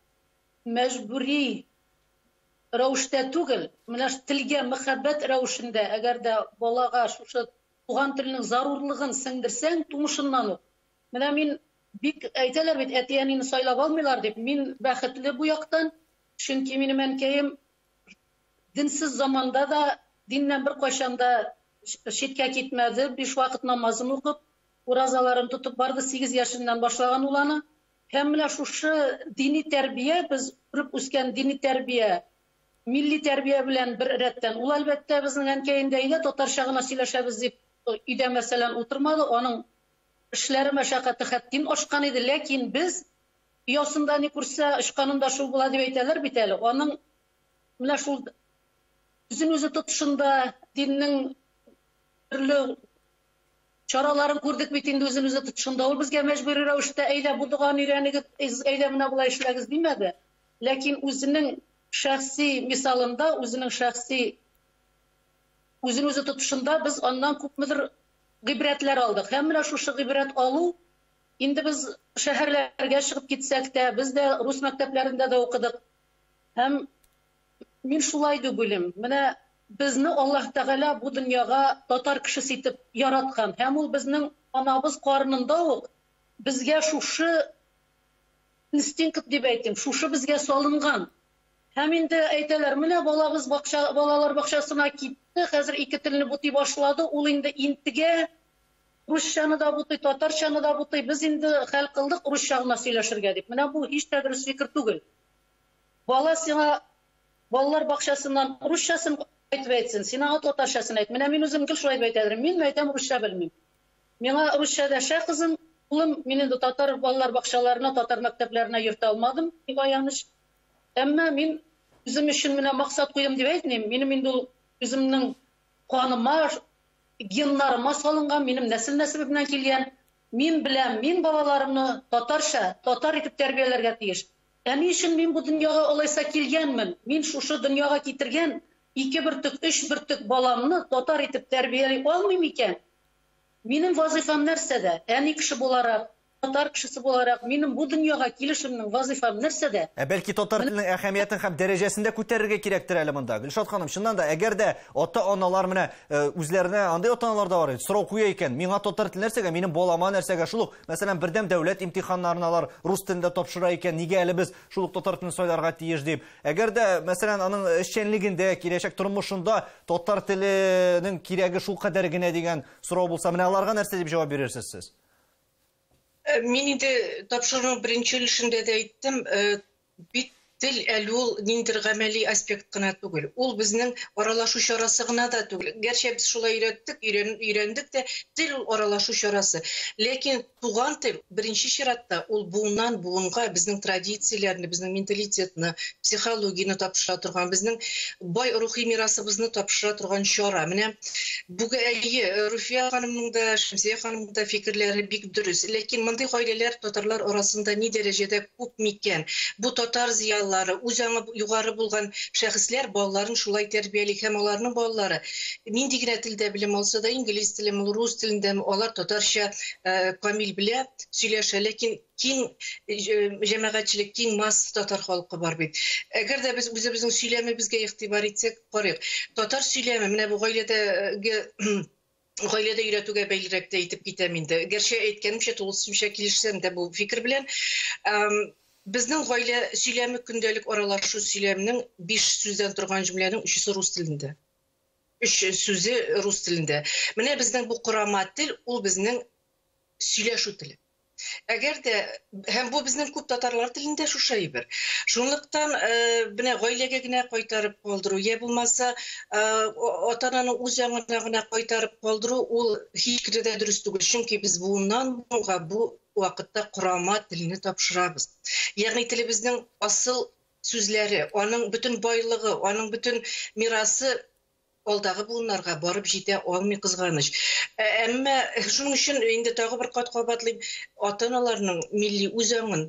мәҗбүри рәвештә түгел, менә телгә мәхәббәт рәвешендә, әгәр дә балага шушы туган теленең зарурлыгын сеңдерсәң, тумышыннан ук. Менә мин бик әйтәләр бит, әти-әнине сайлап алмыйлар дип. Мин бәхетле бу яктан, чөнки минем әнкәем динсез заманда да диннән бер кайчан да читкә китмәде, 5 вакыт намазын укып, уразаларын тотып барды, 8 яшеннән башлаган ул аны. Һәм менә шушы дини тәрбия, без күреп үскән дини тәрбия, милли тәрбия белән бер рәттән. Ул әлбәттә безнең әнкәем дә өйдә татарча гына сөйләшәбез дип өйдә мәсәлән утырмады, аның эшләре мәшәкате хәттин ашкан иде, ләкин без оясында ни күрсә, очканында шул була дип әйтәләр бит әле. Аның менә шул үзен үзе тотышында диннең төрле чараларын күрдек бит инде үзен үзе тотышында. Ул безгә мәҗбүри рәвештә әйдә бу доганы өйрәнегез, әйдә менә болай эшләгез димәде. Ләкин үзенең шәхси мисалында, үзенең шәхси үзен үзе тотышында без аннан күпмедер гыйбрәтләр алдык. Һәм менә шушы гыйбрәт алу, инде без шәһәрләргә чыгып китсәк тә, без дә рус мәктәпләрендә дә укыдык. Һәм мин шулай дип уйлыйм. Менә безне Аллаһ Тәгалә бу дөньяга татар кешесе итеп яраткан. Һәм ул безнең анабыз карынында ук безгә шушы инстинкт дип әйтим, шушы безгә салынган. Һәм инде әйтәләр, менә балабыз балалар бакчасына китте, хәзер ике телне бутый башлады, ул инде интегә, русчаны да бутый, татарчаны да бутый, без инде хәл кылдык русча гына сөйләшергә дип. Менә бу һич тә дөрес фикер түгел. Бала сиңа балалар бакчасыннан русчасын әйтеп әйтсен, син аңа татарчасын әйт. Менә мин үзем гел шулай дип әйтә идем. Мин әйтәм, русча белмим. Миңа русча дәшә кызым, улым, мин инде татар балалар бакчаларына, татар мәктәпләренә йөртә алмадым, бик аяныч. Әмма мин үзем өчен менә максат куям дип әйтмим. Минем инде ул үземнең каныма, геннарыма салынган, минем нәсел нәсебемнән килгән. Мин беләм, мин балаларымны татарча, татар итеп тәрбияләргә тиеш. Ә ни өчен мин бу дөньяга алайса килгәнмен? Мин шушы дөньяга китергән 2 бөртек, 3 бөртек баламны татар итеп тәрбияли алмыйм икән. Минем вазифам нәрсәдә? Әни кеше буларак, татар кешесе буларак, минем бу дөньяга килешемнең вазифам нәрсәдә? Ә бәлки татар теленең әһәмиятен һәм дәрәҗәсен дә күтәрергә кирәктер әле монда. Гөлшат ханым, чыннан да, әгәр дә ата-аналар менә үзләренә, андый ата-аналар да бар, сорау куя икән, миңа татар теле нәрсәгә, минем балама нәрсәгә, шул ук, мәсәлән, бердәм дәүләт имтиханнарын алар рус телендә тапшыра икән, нигә әле без шул ук татар телен сайларга тиеш дип. Әгәр дә, мәсәлән, аның эшчәнлегендә, киләчәк тормышында татар теленең кирәге шул кадәр генә дигән сорау булса, менә аларга нәрсә дип җавап бирерсез сез? Мин инде тапшыруның беренче өлешендә дә әйттем, бит тел әле ул ниндидер гамәли аспект кына түгел. Ул безнең аралашу чарасы гына да түгел. Гәрчә без шулай өйрәттек, өйрәндек тә, тел ул аралашу чарасы. Ләкин туган тел беренче чиратта ул буыннан буынга безнең традицияләрне, безнең менталитетны, психологияне тапшыра торган, безнең бай рухи мирасыбызны тапшыра торган чара. Менә бүген әйе, Руфия ханымның да, Шәмсия ханымның да фикерләре бик дөрес. Ләкин мондый гаиләләр татарлар арасында ни дәрәҗәдә күп микән? Бу татар зыялы зыялылары, үз аңы югары булган шәхесләр балаларын шулай тәрбияли һәм аларның балалары нинди генә телдә белем алса да, инглиз телеме, рус телендәме, алар татарча камил белә, сөйләшә, ләкин киң җәмәгатьчелек, киң масса татар халкы бар бит. Әгәр дә без үзебезнең сөйләмебезгә игътибар итсәк, карыйк. Татар сөйләме менә бу гаиләдәге гаиләдә өйрәтүгә бәйлерәк тә әйтеп китәм инде. Гәрчә әйткәнемчә, тулысынча килешсәм дә бу фикер белән. Безнең гаилә сөйләме көндәлек аралашу сөйләменең 5 сүздән торган җөмләнең 3-се рус телендә. 3 сүзе рус телендә. Менә безнең бу корама тел, ул безнең сөйләшү теле. Әгәр дә һәм бу безнең күп татарлар телендә шушы әйбер. Шунлыктан менә гаиләгә генә кайтарып калдыру, я булмаса ата-ананың үз аңына гына кайтарып калдыру, ул һич кенә дә дөрес түгел. Чөнки без буыннан буынга бу вакытта корама телне тапшырабыз. Ягъни телебезнең асыл сүзләре, аның бөтен байлыгы, аның бөтен мирасы алдагы буыннарга барып җитә алмый, кызганыч. Әмма шуның өчен инде тагы бер кат кабатлыйм, ата-аналарның милли үз аңын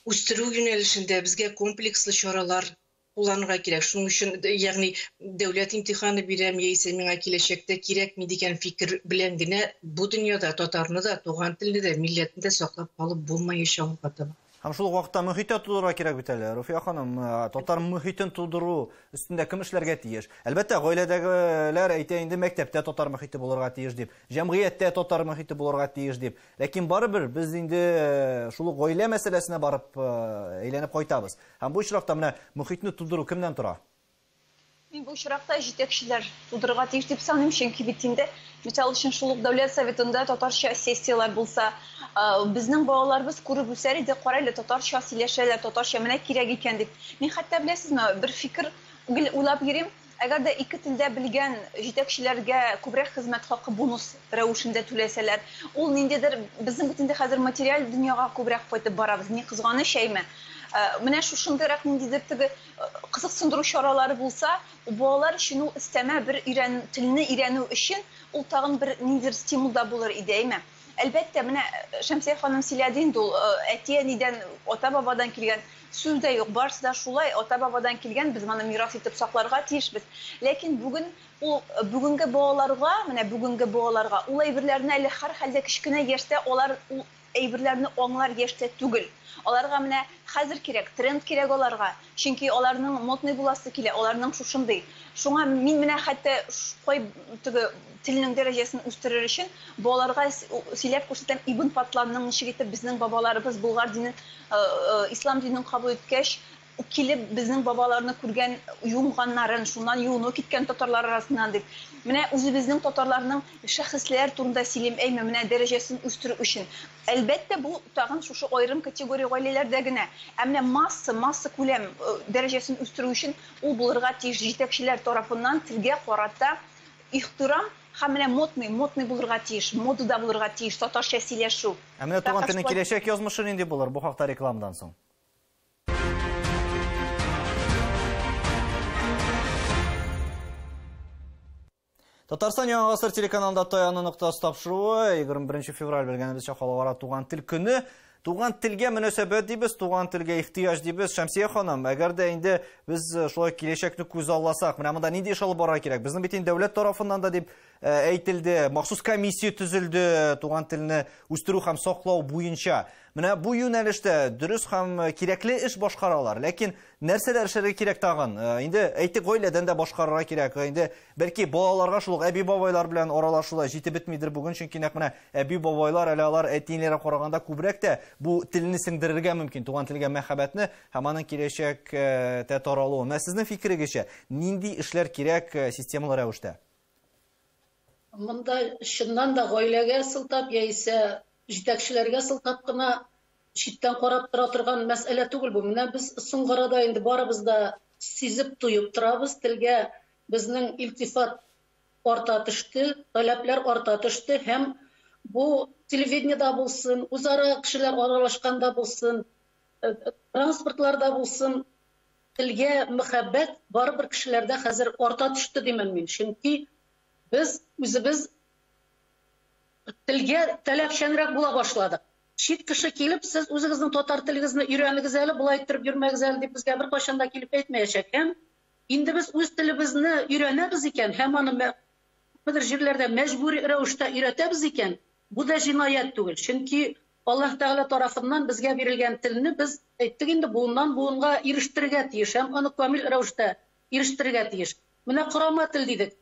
үстерү юнәлешендә безгә комплекслы чаралар кулланырга кирәк. Шуның өчен, ягъни дәүләт имтиханы бирәм яисә миңа киләчәктә кирәкми дигән фикер белән генә бу дөньяда татарны да, туган телне дә, милләтне дә саклап калып булмаячагын катыба. Һәм шул ук вакытта мөхит тә тудырырга кирәк бит әле. Руфия ханым, татар мөхитен тудыру өстендә кем эшләргә тиеш? Әлбәттә, гаиләдәгеләр әйтә инде, мәктәптә татар мөхите булырга тиеш дип, җәмгыятьтә татар мөхите булырга тиеш дип. Ләкин барыбер без инде шул ук гаилә мәсьәләсенә барып әйләнеп кайтабыз. Һәм бу очракта менә мөхитне тудыру кемнән тора? Мин бу очракта җитәкчеләр тудырырга тиеш дип саныйм, чөнки бит инде, мисал өчен, шул ук Дәүләт Советында татарча сессияләр булса, безнең балаларыбыз күреп үсәр иде, кара әле, татарча сөйләшәләр, татарча менә кирәк икән дип. Мин хәтта, беләсезме, бер фикер гел уйлап йөрим, әгәр дә ике телдә белгән җитәкчеләргә күбрәк хезмәт хакы бонус рәвешендә түләсәләр, ул ниндидер, безнең бит инде хәзер материаль дөньяга күбрәк кайтып барабыз, ни кызганыч, әйме? Менә шушындыйрак ниндидер теге кызыксындыру чаралары булса, балалар өчен ул өстәмә бер телне өйрәнү өчен ул тагын бер ниндидер стимул да булыр иде, әйме? Әлбәттә, менә Шәмсия ханым сөйләде инде, ул әти-әнидән, ата-бабадан килгән сүз дә юк, барысы да шулай ата-бабадан килгән, без моны мирас итеп сакларга тиешбез. Ләкин бүген ул бүгенге балаларга, менә бүгенге балаларга ул әйберләрне әле һәр хәлдә кечкенә яшьтә алар ул әйберләрне аңлар яшьтә түгел. Аларга менә хәзер кирәк, тренд кирәк аларга. Чөнки аларның модный буласы килә, аларның шушындый. Шуңа мин менә хәтта кай теге телнең дәрәҗәсен үстерер өчен балаларга сөйләп күрсәтәм Ибн Фатланның ничек итеп безнең бабаларыбыз Болгар динен, ислам динен кабул иткәч, килеп безнең бабаларны күргән юынганнарын, шуннан юыну киткән татарлар арасыннан дип. Менә үзебезнең татарларның шәхесләр турында сөйлим, әйме, менә дәрәҗәсен үстерү өчен. Әлбәттә, бу тагын шушы аерым категория гаиләләрдә генә. Ә менә масса күләм дәрәҗәсен үстерү өчен ул булырга тиеш җитәкчеләр тарафыннан телгә карата ихтирам һәм менә модный булырга тиеш, модада булырга тиеш татарча сөйләшү. Ә менә туган телнең киләчәк язмышы нинди булыр? Бу хакта рекламадан соң. Татарстан Яңа Гасыр телеканалында Таяну ноктасы тапшыруы 21 февраль белгәнебезчә халыкара туган тел көне. Туган телгә мөнәсәбәт дибез, туган телгә ихтыяҗ дибез. Шәмсия ханым, әгәр дә инде без шулай киләчәкне күзалласак, менә монда нинди эш алып барырга кирәк? Безнең бит инде дәүләт тарафыннан да дип әйтелде, махсус комиссия төзелде туган телне үстерү һәм саклау буенча. Менә бу юнәлештә дөрес һәм кирәкле эш башкаралар. Ләкин нәрсәләр эшләргә кирәк тагын? Инде әйтик, гаиләдән дә башкарырга кирәк. Инде бәлки балаларга шул ук әби-бабайлар белән аралашу да җитеп бетмидер бүген, чөнки нәкъ менә әби-бабайлар әле алар әти-әниләргә караганда күбрәк тә бу телне сеңдерергә мөмкин, туган телгә мәхәббәтне һәм аның киләчәктә таралуын. Менә сезнең фикерегезчә, нинди эшләр кирәк системалы рәвештә? Монда чыннан да гаиләгә сылтап яисә җитәкчеләргә сылтап кына читтән карап тора торган мәсьәлә түгел бу. Менә без соңгы арада инде барыбыз да сизеп тоеп торабыз, телгә безнең илтифат арта төште, таләпләр арта төште һәм бу телевидениедә булсын, үзара кешеләр аралашканда булсын, транспортларда булсын, телгә мәхәббәт барыбер кешеләрдә хәзер арта төште димен мин. Чөнки без үзебез телгә таләпчәнрәк була башладык. Чит кеше килеп, сез үзегезнең татар телегезне өйрәнегез әле, болай иттереп йөрмәгез әле дип безгә беркайчан да килеп әйтмәячәк. Һәм инде без үз телебезне өйрәнәбез икән, һәм аны күпмедер җирләрдә мәҗбүри рәвештә өйрәтәбез икән, бу да җинаять түгел. Чөнки Аллаһ Тәгалә тарафыннан безгә бирелгән телне без, әйттек инде, буыннан буынга ирештерергә тиеш һәм аны камил рәвештә ирештерергә тиеш. Менә корама тел дидек.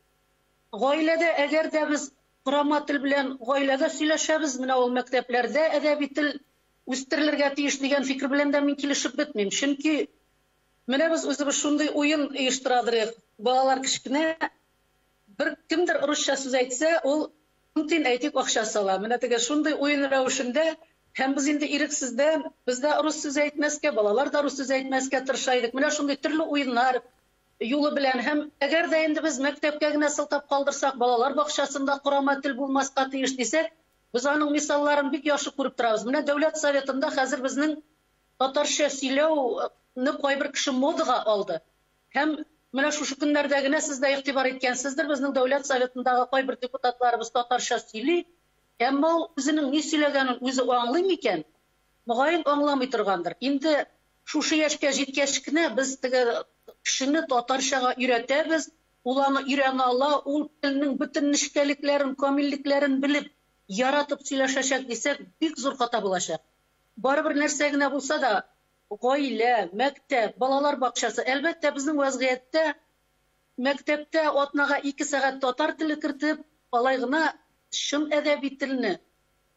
Гаиләдә әгәр дә без корама тел белән гаиләдә сөйләшәбез, менә ул мәктәпләрдә әдәби тел үстерелергә тиеш дигән фикер белән дә мин килешеп бетмим. Чөнки менә без үзебез шундый уен оештырадыр. Балалар кечкенә, бер кемдер русча сүз әйтсә, ул мөмкин әйтик акча сала. Менә теге шундый уен рәвешендә һәм без инде ирексездән без дә рус сүзе әйтмәскә, балалар да рус сүзе әйтмәскә тырыша идек. Менә шундый төрле уеннар юлы белән һәм әгәр дә инде без мәктәпкә генә сылтап калдырсак, балалар бакчасында корама тел булмаска тиеш дисәк, без аның мисалларын бик яхшы күреп торабыз. Менә Дәүләт Советында хәзер безнең татарча сөйләүне кайбер кеше модага алды. Һәм менә шушы көннәрдә генә сез дә игътибар иткәнсездер, безнең Дәүләт Советындагы кайбер депутатларыбыз татарча сөйли, әмма ул үзенең ни сөйләгәнен үзе аңлый микән? Мөгаен аңламый торгандыр. Инде шушы яшькә җиткәч кенә без теге кешене татарчага өйрәтәбез, ул аны өйрәнә ала, ул телнең бөтен нечкәлекләрен, камиллекләрен белеп, яратып сөйләшәчәк дисәк, бик зур хата булачак. Барыбер нәрсә генә булса да, гаилә, мәктәп, балалар бакчасы, әлбәттә, безнең вазгыятьтә мәктәптә атнага 2 сәгать татар теле кертеп, алай гына чын әдәби телне,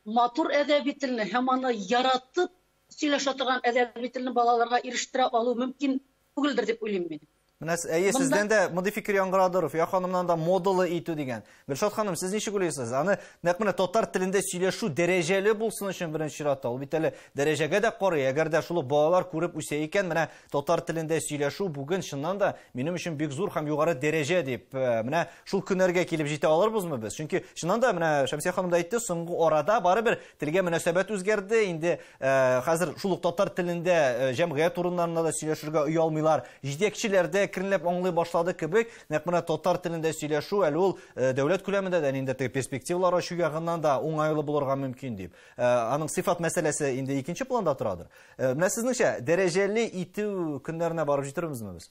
матур әдәби телне һәм аны яратып сөйләшә торган әдәби телне балаларга ирештерә алу мөмкин түгелдер дип уйлыйм мин. Менә әйе, сездән дә мондый фикер яңгырады, Руфия ханымнан да модалы итү дигән. Гөлшат ханым, сез ничек уйлыйсыз? Аны нәкъ менә татар телендә сөйләшү дәрәҗәле булсын өчен беренче чиратта. Ул бит әле дәрәҗәгә дә карый. Әгәр дә шул балалар күреп үсә икән, менә татар телендә сөйләшү бүген чыннан да минем өчен бик зур һәм югары дәрәҗә дип, менә шул көннәргә килеп җитә алырбызмы без? Чөнки чыннан да менә Шәмсия ханым да әйтте, соңгы арада барыбер телгә мөнәсәбәт үзгәрде. Инде хәзер шул ук татар телендә җәмгыять урыннарында да сөйләшергә оялмыйлар. Җитәкчеләр дә әкренләп аңлый башлады кебек, нәкъ менә татар телендә сөйләшү әле ул дәүләт күләмендә дә ниндидер теге перспективалар ачу ягыннан да уңайлы булырга мөмкин дип. Аның сыйфат мәсьәләсе инде икенче планда торадыр. Менә сезнеңчә, дәрәҗәле итү көннәренә барып җитербезме без?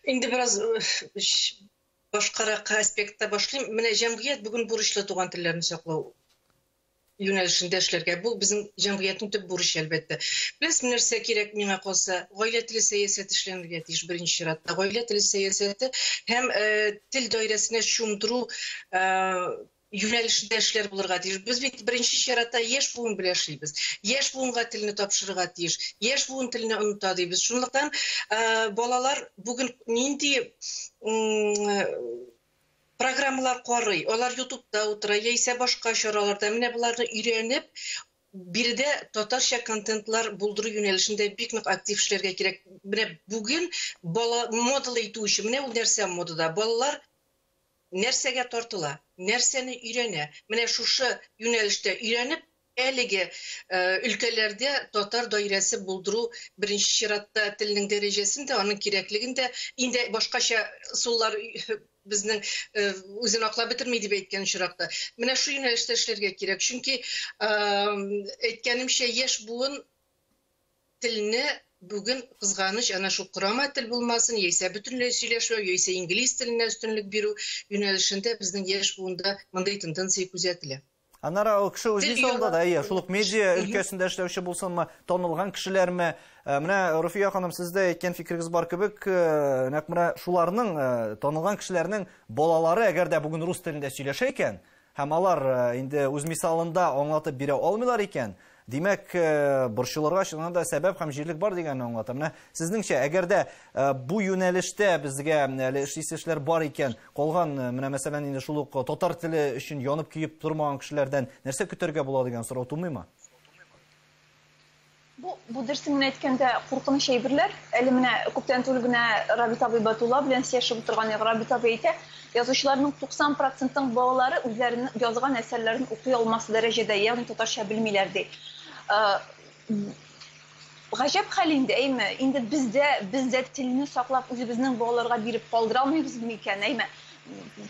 Инде бераз башкарак аспектта башлыйм. Менә җәмгыять бүген бурычлы туган телләрне саклау юнәлешендә эшләргә. Бу безнең җәмгыятьнең төп бурычы, әлбәттә. Беләсезме, нәрсә кирәк миңа калса? Гаилә теле сәясәте эшләнергә тиеш беренче чиратта. Гаилә теле сәясәте һәм тел даирәсенә чумдыру юнәлешендә эшләр булырга тиеш. Без бит беренче чиратта яшь буын белән эшлибез. Яшь буынга телне тапшырырга тиеш. Яшь буын телне оныта дибез. Шунлыктан балалар бүген нинди программалар карый, алар YouTube'да утыра, яисә башка чараларда. Менә боларны өйрәнеп, биредә татарча контентлар булдыру юнәлешендә бик нык актив эшләргә кирәк. Менә бүген бала модалы итү өчен, менә ул нәрсә модада. Балалар нәрсәгә тартыла, нәрсәне өйрәнә. Менә шушы юнәлештә өйрәнеп, әлеге өлкәләрдә татар даирәсе булдыру беренче чиратта телнең дәрәҗәсен дә, аның кирәклеген дә, инде башкача ысуллар безнең үзен аклап бетерми дип әйткән очракта. Менә шу юнәлештә эшләргә кирәк. Чөнки әйткәнемчә, яшь буын телне бүген кызганыч, ана шул корама тел булмасын, яисә бөтенләй сөйләшмәү, яисә инглиз теленә өстенлек бирү юнәлешендә безнең яшь буында мондый тенденция күзәтелә. Аннары ул кеше үзе салды да, әйе, шул ук медиа өлкәсендә эшләүче булсынмы, танылган кешеләрме? Менә Руфия ханым, сездә әйткән фикерегез бар кебек, нәкъ менә шуларның, танылган кешеләрнең балалары әгәр дә бүген рус телендә сөйләшә икән, һәм алар инде үз мисалында аңлатып бирә алмыйлар икән, димәк, борчылырга чыннан да сәбәп һәм җирлек бар дигәнне аңлата. Менә сезнеңчә, әгәр дә бу юнәлештә безгә әле эшлисе эшләр бар икән, калган, менә мәсәлән, инде шул ук татар теле өчен янып көеп тормаган кешеләрдән нәрсә көтәргә була дигән сорау тумыймы? Бу дөресен генә әйткәндә куркыныч әйберләр. Әле менә күптән түгел генә Рабит абый Батулла белән сөйләшеп утырган идек. Рабит абый әйтә, язучыларның 90% балалары үзләренең язган әсәрләрен укый алмас дәрәҗәдә, ягъни татарча белмиләр ди. Гаҗәп хәл инде, әйме? Инде бездә телне саклап үзебезнең балаларга биреп калдыра алмыйбыз микән, әйме?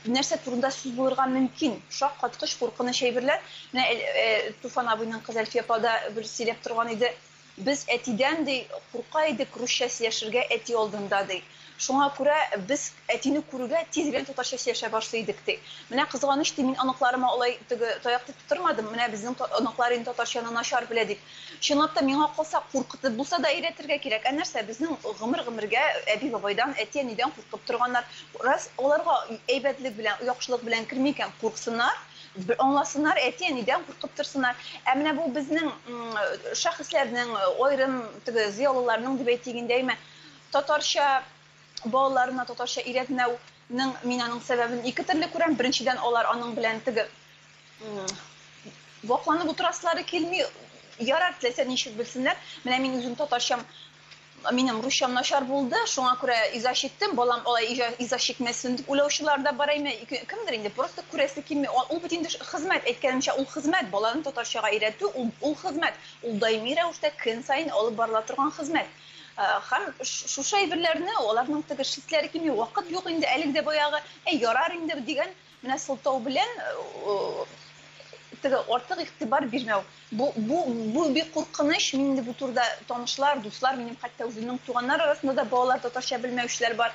Нәрсә турында сүз булырга мөмкин? Шаккаткыч, куркыныч әйберләр. Менә Туфан абыйның кызы Әлфия апа да бер сөйләп торган иде. Без әтидән, ди, курка идек русча сөйләшергә әти алдында, ди. Шуңа күрә без әтине күрүгә тиз генә татарча сөйләшә башлый идек, ди. Менә кызганыч, ди, мин оныкларыма алай теге таяк тотып тормадым, менә безнең оныклар инде татарчаны начар белә, дип. Чынлап та, миңа калса, куркытып булса да өйрәтергә кирәк. Ә нәрсә, безнең гомер-гомергә әби-бабайдан, әти-әнидән куркып торганнар. Рас, аларга әйбәтлек белән, яхшылык белән керми икән, курксыннар, аңласыннар, әти-әнидән куркып торсыннар. Ә менә бу безнең шәхесләрнең, аерым теге зыялыларның дип әйтик инде, әйме, татарча балаларына татарча өйрәтмәүнең мин аның сәбәбен ике төрле күрәм. Беренчедән, алар аның белән теге вакланып утырасылары килми. Ярар, теләсә ничек белсеннәр. Менә мин үзем татарчам, минем русчам начар булды, шуңа күрә иза чиктем, балам алай иза чикмәсен дип уйлаучылар да бар, әйме, кемдер инде просто күрәсе килми. Ул бит инде хезмәт, әйткәнемчә, ул хезмәт, баланы татарчага өйрәтү, ул хезмәт, ул даими рәвештә көн саен алып барыла торган хезмәт. Һәм шушы әйберләрне аларның теге шикләре килми, вакыт юк инде, әлеге дә баягы, әй, ярар инде дигән менә сылтау белән теге артык игътибар бирмәү. Бу бик куркыныч. Мин инде бу турыда танышлар, дуслар, минем хәтта үземнең туганнар арасында да балалар татарча белмәүчеләр бар.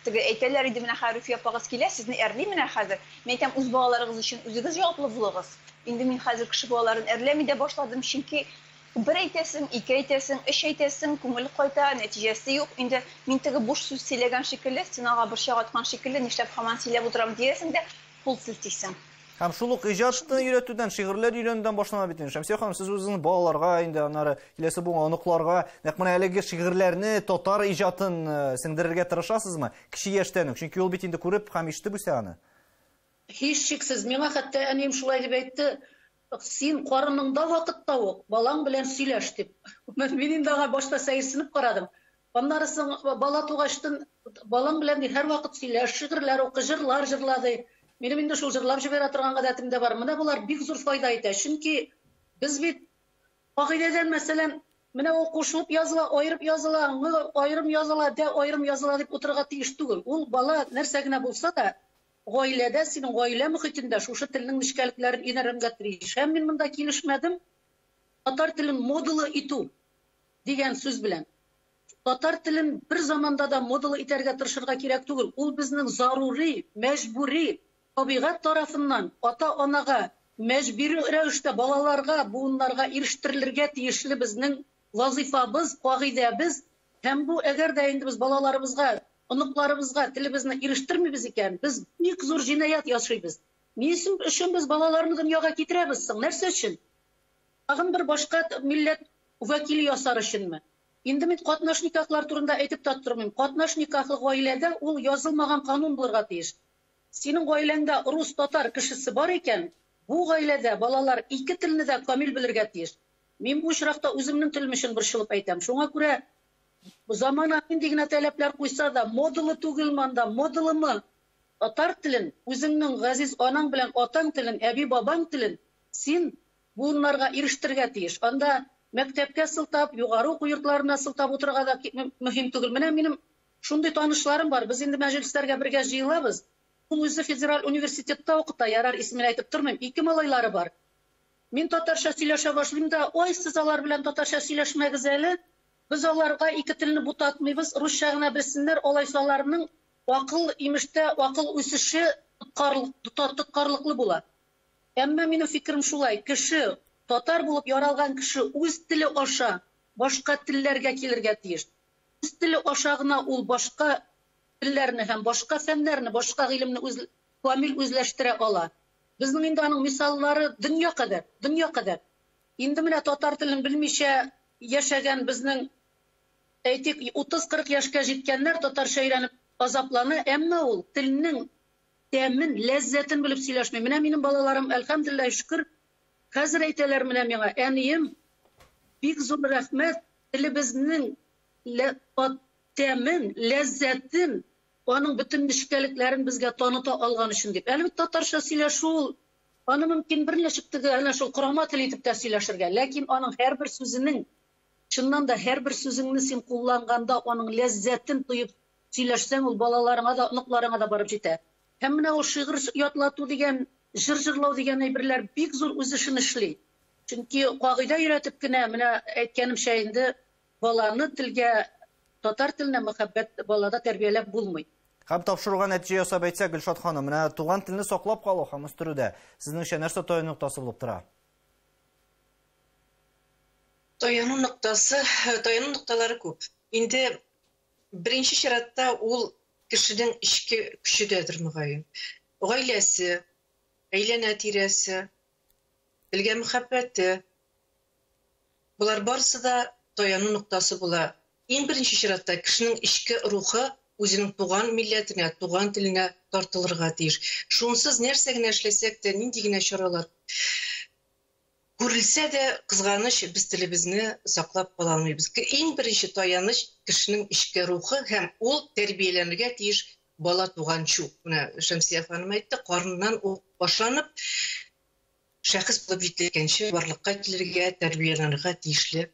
Теге әйтәләр иде, менә хәзер Руфия апагыз килә, сезне әрли менә хәзер. Мин әйтәм, үз балаларыгыз өчен үзегез җаваплы булыгыз. Инде мин хәзер кеше балаларын әрләми дә башладым, чөнки бер әйтәсең, ике әйтәсең, өч әйтәсең, күңел кайта, нәтиҗәсе юк. Инде мин теге буш сүз сөйләгән шикелле, стенага борчак аткан шикелле, нишләп һаман сөйләп утырам диясең дә, кул селтисең. Һәм шул ук иҗатны өйрәтүдән, шигырьләр өйрәнүдән башлана бит инде. Шәмсия ханым, сез үзегезнең балаларга инде, аннары киләсе буын оныкларга нәкъ менә әлеге шигырьләрне, татар иҗатын сеңдерергә тырышасызмы? Кече яшьтән үк, чөнки ул бит инде күреп һәм ишетеп үсә аны. Һичшиксез, миңа хәтта әнием шулай дип әйтте, син карыныңда вакытта ук балаң белән сөйләш дип. Мин инде аңа башта сәерсенеп карадым. Аннары соң бала тугачтын балаң белән һәр вакыт сөйләш, шигырьләр укы, җырлар җырла ди. Минем инде шул җырлап җибәрә торган гадәтем дә бар. Менә болар бик зур файда итә. Чөнки без бит кагыйдәдән, мәсәлән, менә ул кушылып языла, аерып языла, аерым языла, дә аерым языла дип утырырга тиеш түгел. Ул бала нәрсә генә булса да, гаиләдә, синең гаилә мөхитендә шушы телнең нечкәлекләрен өйрәнергә тиеш. Һәм мин монда килешмәдем. Татар телен модалы итү дигән сүз белән. Татар телен бер заманда да модалы итәргә тырышырга кирәк түгел. Ул безнең зарури, мәҗбүри табигать тарафыннан ата-анага мәҗбүри рәвештә балаларга, буыннарга ирештерелергә тиешле безнең вазифабыз, кагыйдәбез. Һәм бу әгәр дә инде без балаларыбызга, оныкларыбызга телебезне ирештермибез икән, без бик зур җинаять ясыйбыз. Ни өчен без балаларны дөньяга китерәбез соң? Нәрсә өчен? Тагын бер башка милләт вәкиле ясар өченме? Инде мин катнаш никахлар турында әйтеп тә тормыйм. Катнаш никахлы гаиләдә ул язылмаган канун булырга тиеш. Синең гаиләңдә рус, татар кешесе бар икән, бу гаиләдә балалар ике телне дә камил белергә тиеш. Мин бу очракта үземнең телем өчен борчылып әйтәм. Шуңа күрә замана нинди генә таләпләр куйса да, модалы түгелме анда, модалымы? Татар телен, үзеңнең газиз анаң белән атаң телен, әби-бабаң телен син буыннарга ирештерергә тиеш. Анда мәктәпкә сылтап, югары уку йортларына сылтап утырырга да мөһим түгел. Менә минем шундый танышларым бар. Без инде мәҗлесләргә бергә җыелабыз. Ул үзе федераль университетта укыта, ярар, исемен әйтеп тормыйм. Ике малайлары бар. Мин татарча сөйләшә башлыйм да, ой, сез алар белән татарча сөйләшмәгез әле. Без аларга ике телне бутатмыйбыз, русча гына белсеннәр, алайса аларның акыл имештә, акыл үсеше тоткарлыклы була. Әмма минем фикерем шулай, кеше, татар булып яралган кеше үз теле аша башка телләргә килергә тиеш. Үз теле аша гына ул башка телләрне һәм башка фәннәрне, башка гыйлемне камил үзләштерә ала. Безнең инде аның мисаллары дөнья кадәр, дөнья кадәр. Инде менә татар телен белмичә яшәгән безнең, әйтик, 30-40 яшькә җиткәннәр татарча өйрәнеп азаплана, әмма ул телнең тәмен, ләззәтен белеп сөйләшми. Менә минем балаларым, әлхәмдүлилләһ, шөкер, хәзер әйтәләр менә миңа, әнием, бик зур рәхмәт, телебезнең тәмен, ләззәтен, аның бөтен нечкәлекләрен безгә таныта алган өчен дип. Әле бит татарча сөйләшү ул, аны мөмкин берничек теге әнә шул корама тел итеп тә сөйләшергә, ләкин аның һәрбер сүзенең, чыннан да һәрбер сүзеңне син кулланганда аның ләззәтен тоеп сөйләшсәң, ул балаларыңа да, оныкларыңа да барып җитә. Һәм менә ул шигырь ятлату дигән, җыр җырлау дигән әйберләр бик зур үз эшен эшли. Чөнки кагыйдә өйрәтеп кенә, менә әйткәнемчә инде, баланы телгә, татар теленә мәхәббәт балада тәрбияләп булмый. Һәм тапшыруга нәтиҗә ясап әйтсәк, Гөлшат ханым, менә туган телне саклап калу һәм үстерүдә сезнеңчә нәрсә таяну ноктасы булып тора? Таяну ноктасы, таяну нокталары күп. Инде беренче чиратта ул кешенең эчке көчедәдер мөгаен. Гаиләсе, әйләнә-тирәсе, телгә мәхәббәте. Болар барысы да таяну ноктасы була. Иң беренче чиратта кешенең эчке рухы үзенең туган милләтенә, туган теленә тартылырга тиеш. Шунсыз нәрсә генә эшләсәк тә, нинди генә чаралар күрелсә дә, кызганыч, без телебезне саклап кала алмыйбыз. Иң беренче таяныч кешенең эчке рухы һәм ул тәрбияләнергә тиеш бала туганчы. Менә Шәмсия ханым әйтте, карыннан ук башланып, шәхес булып җиткәнче барлыкка килергә, тәрбияләнергә тиешле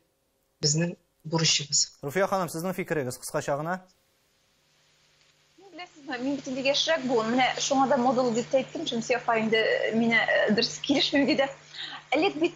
безнең бурычыбыз. Руфия ханым, сезнең фикерегез кыскача гына? Беләсезме, мин бит инде яшьрәк буын, менә шуңа да модалы дип тә әйттем, Шәмсия апа инде мине дөрес килешмим диде. Элек бит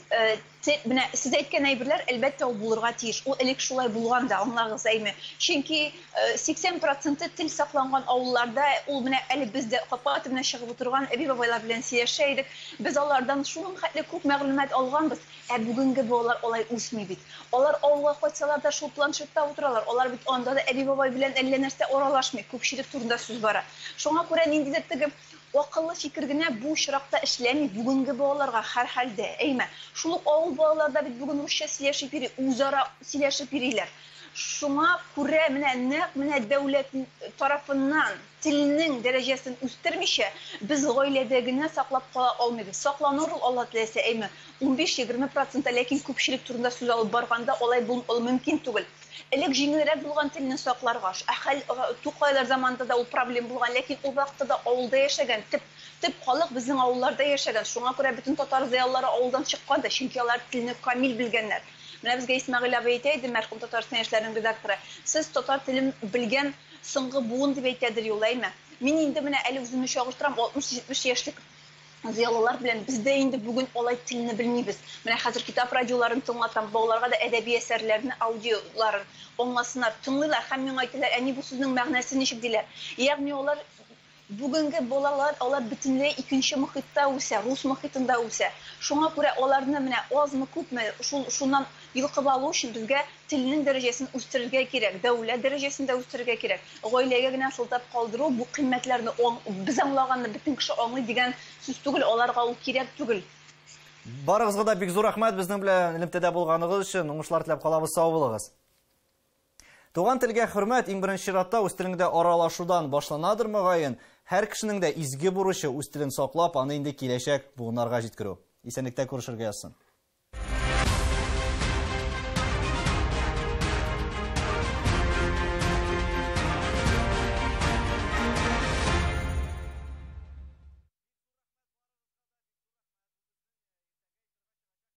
менә сез әйткән әйберләр әлбәттә ул булырга тиеш. Ул элек шулай булган да, аңлагыз әйме. Чөнки 80% тел сакланган авылларда ул менә әле без дә капка төбенә чыгып утырган әби-бабайлар белән сөйләшә идек. Без алардан шуның хәтле күп мәгълүмат алганбыз. Ә бүгенге балалар алай үсми бит. Алар авылга кайтсалар да шул планшетта утыралар. Алар бит анда да әби-бабай белән әллә нәрсә аралашмый. Күпчелек турында сүз бара. Шуңа күрә ниндидер теге акыллы фикер генә бу очракта эшләми бүгенге балаларга һәр хәлдә. Әйме, шул ук авыл балаларда бит бүген русча сөйләшеп йөри, үзара сөйләшеп йөриләр. Шуңа күрә менә нәкъ менә дәүләт тарафыннан телнең дәрәҗәсен үстермичә, без гаиләдә генә саклап кала алмыйбыз. Сакланыр ул, Алла теләсә, әйме, 15-20%, ләкин күпчелек турында сүз алып барганда алай булу мөмкин түгел. Элек җиңелрәк булган телне сакларга, әхәл Тукайлар заманында да ул проблем булган, ләкин ул вакытта да авылда яшәгән, төп халык безнең авылларда яшәгән. Шуңа күрә бөтен татар зыялылары авылдан чыккан да, чөнки алар телне камил белгәннәр. Менә безгә Исмәгыйль абый әйтә иде, мәрхүм Татарстан яшьләренең редакторы, сез татар телен белгән соңгы буын дип әйтәдер юл, әйме? Мин инде менә әле үземне чагыштырам, 60-70 яшьлек зыялылар белән без дә инде бүген алай телне белмибез. Менә хәзер китап радиоларын тыңлатам, балаларга да әдәби әсәрләрне, аудиоларын аңласыннар, тыңлыйлар һәм миңа әйтәләр, әни бу сүзнең мәгънәсе ничек диләр. Ягъни алар бүгенге балалар, алар бөтенләй икенче мохитта үсә, рус мохитында үсә. Шуңа күрә аларны менә азмы күпме шуннан йолкып алу өчен безгә телнең дәрәҗәсен үстерергә кирәк, дәүләт дәрәҗәсен дә үстерергә кирәк. Гаиләгә генә сылтап калдыру бу кыйммәтләрне без аңлаганны бөтен кеше аңлый дигән сүз түгел, аларга ул кирәк түгел. Барыгызга да бик зур рәхмәт безнең белән элемтәдә булганыгыз өчен. Уңышлар теләп калабыз, сау булыгыз. Туган телгә хөрмәт иң беренче чиратта үз телеңдә аралашудан башланадыр мөгаен. Һәр кешенең дә изге бурычы үз телен саклап, аны инде киләчәк буыннарга җиткерү. Исәнлектә күрешергә язсын.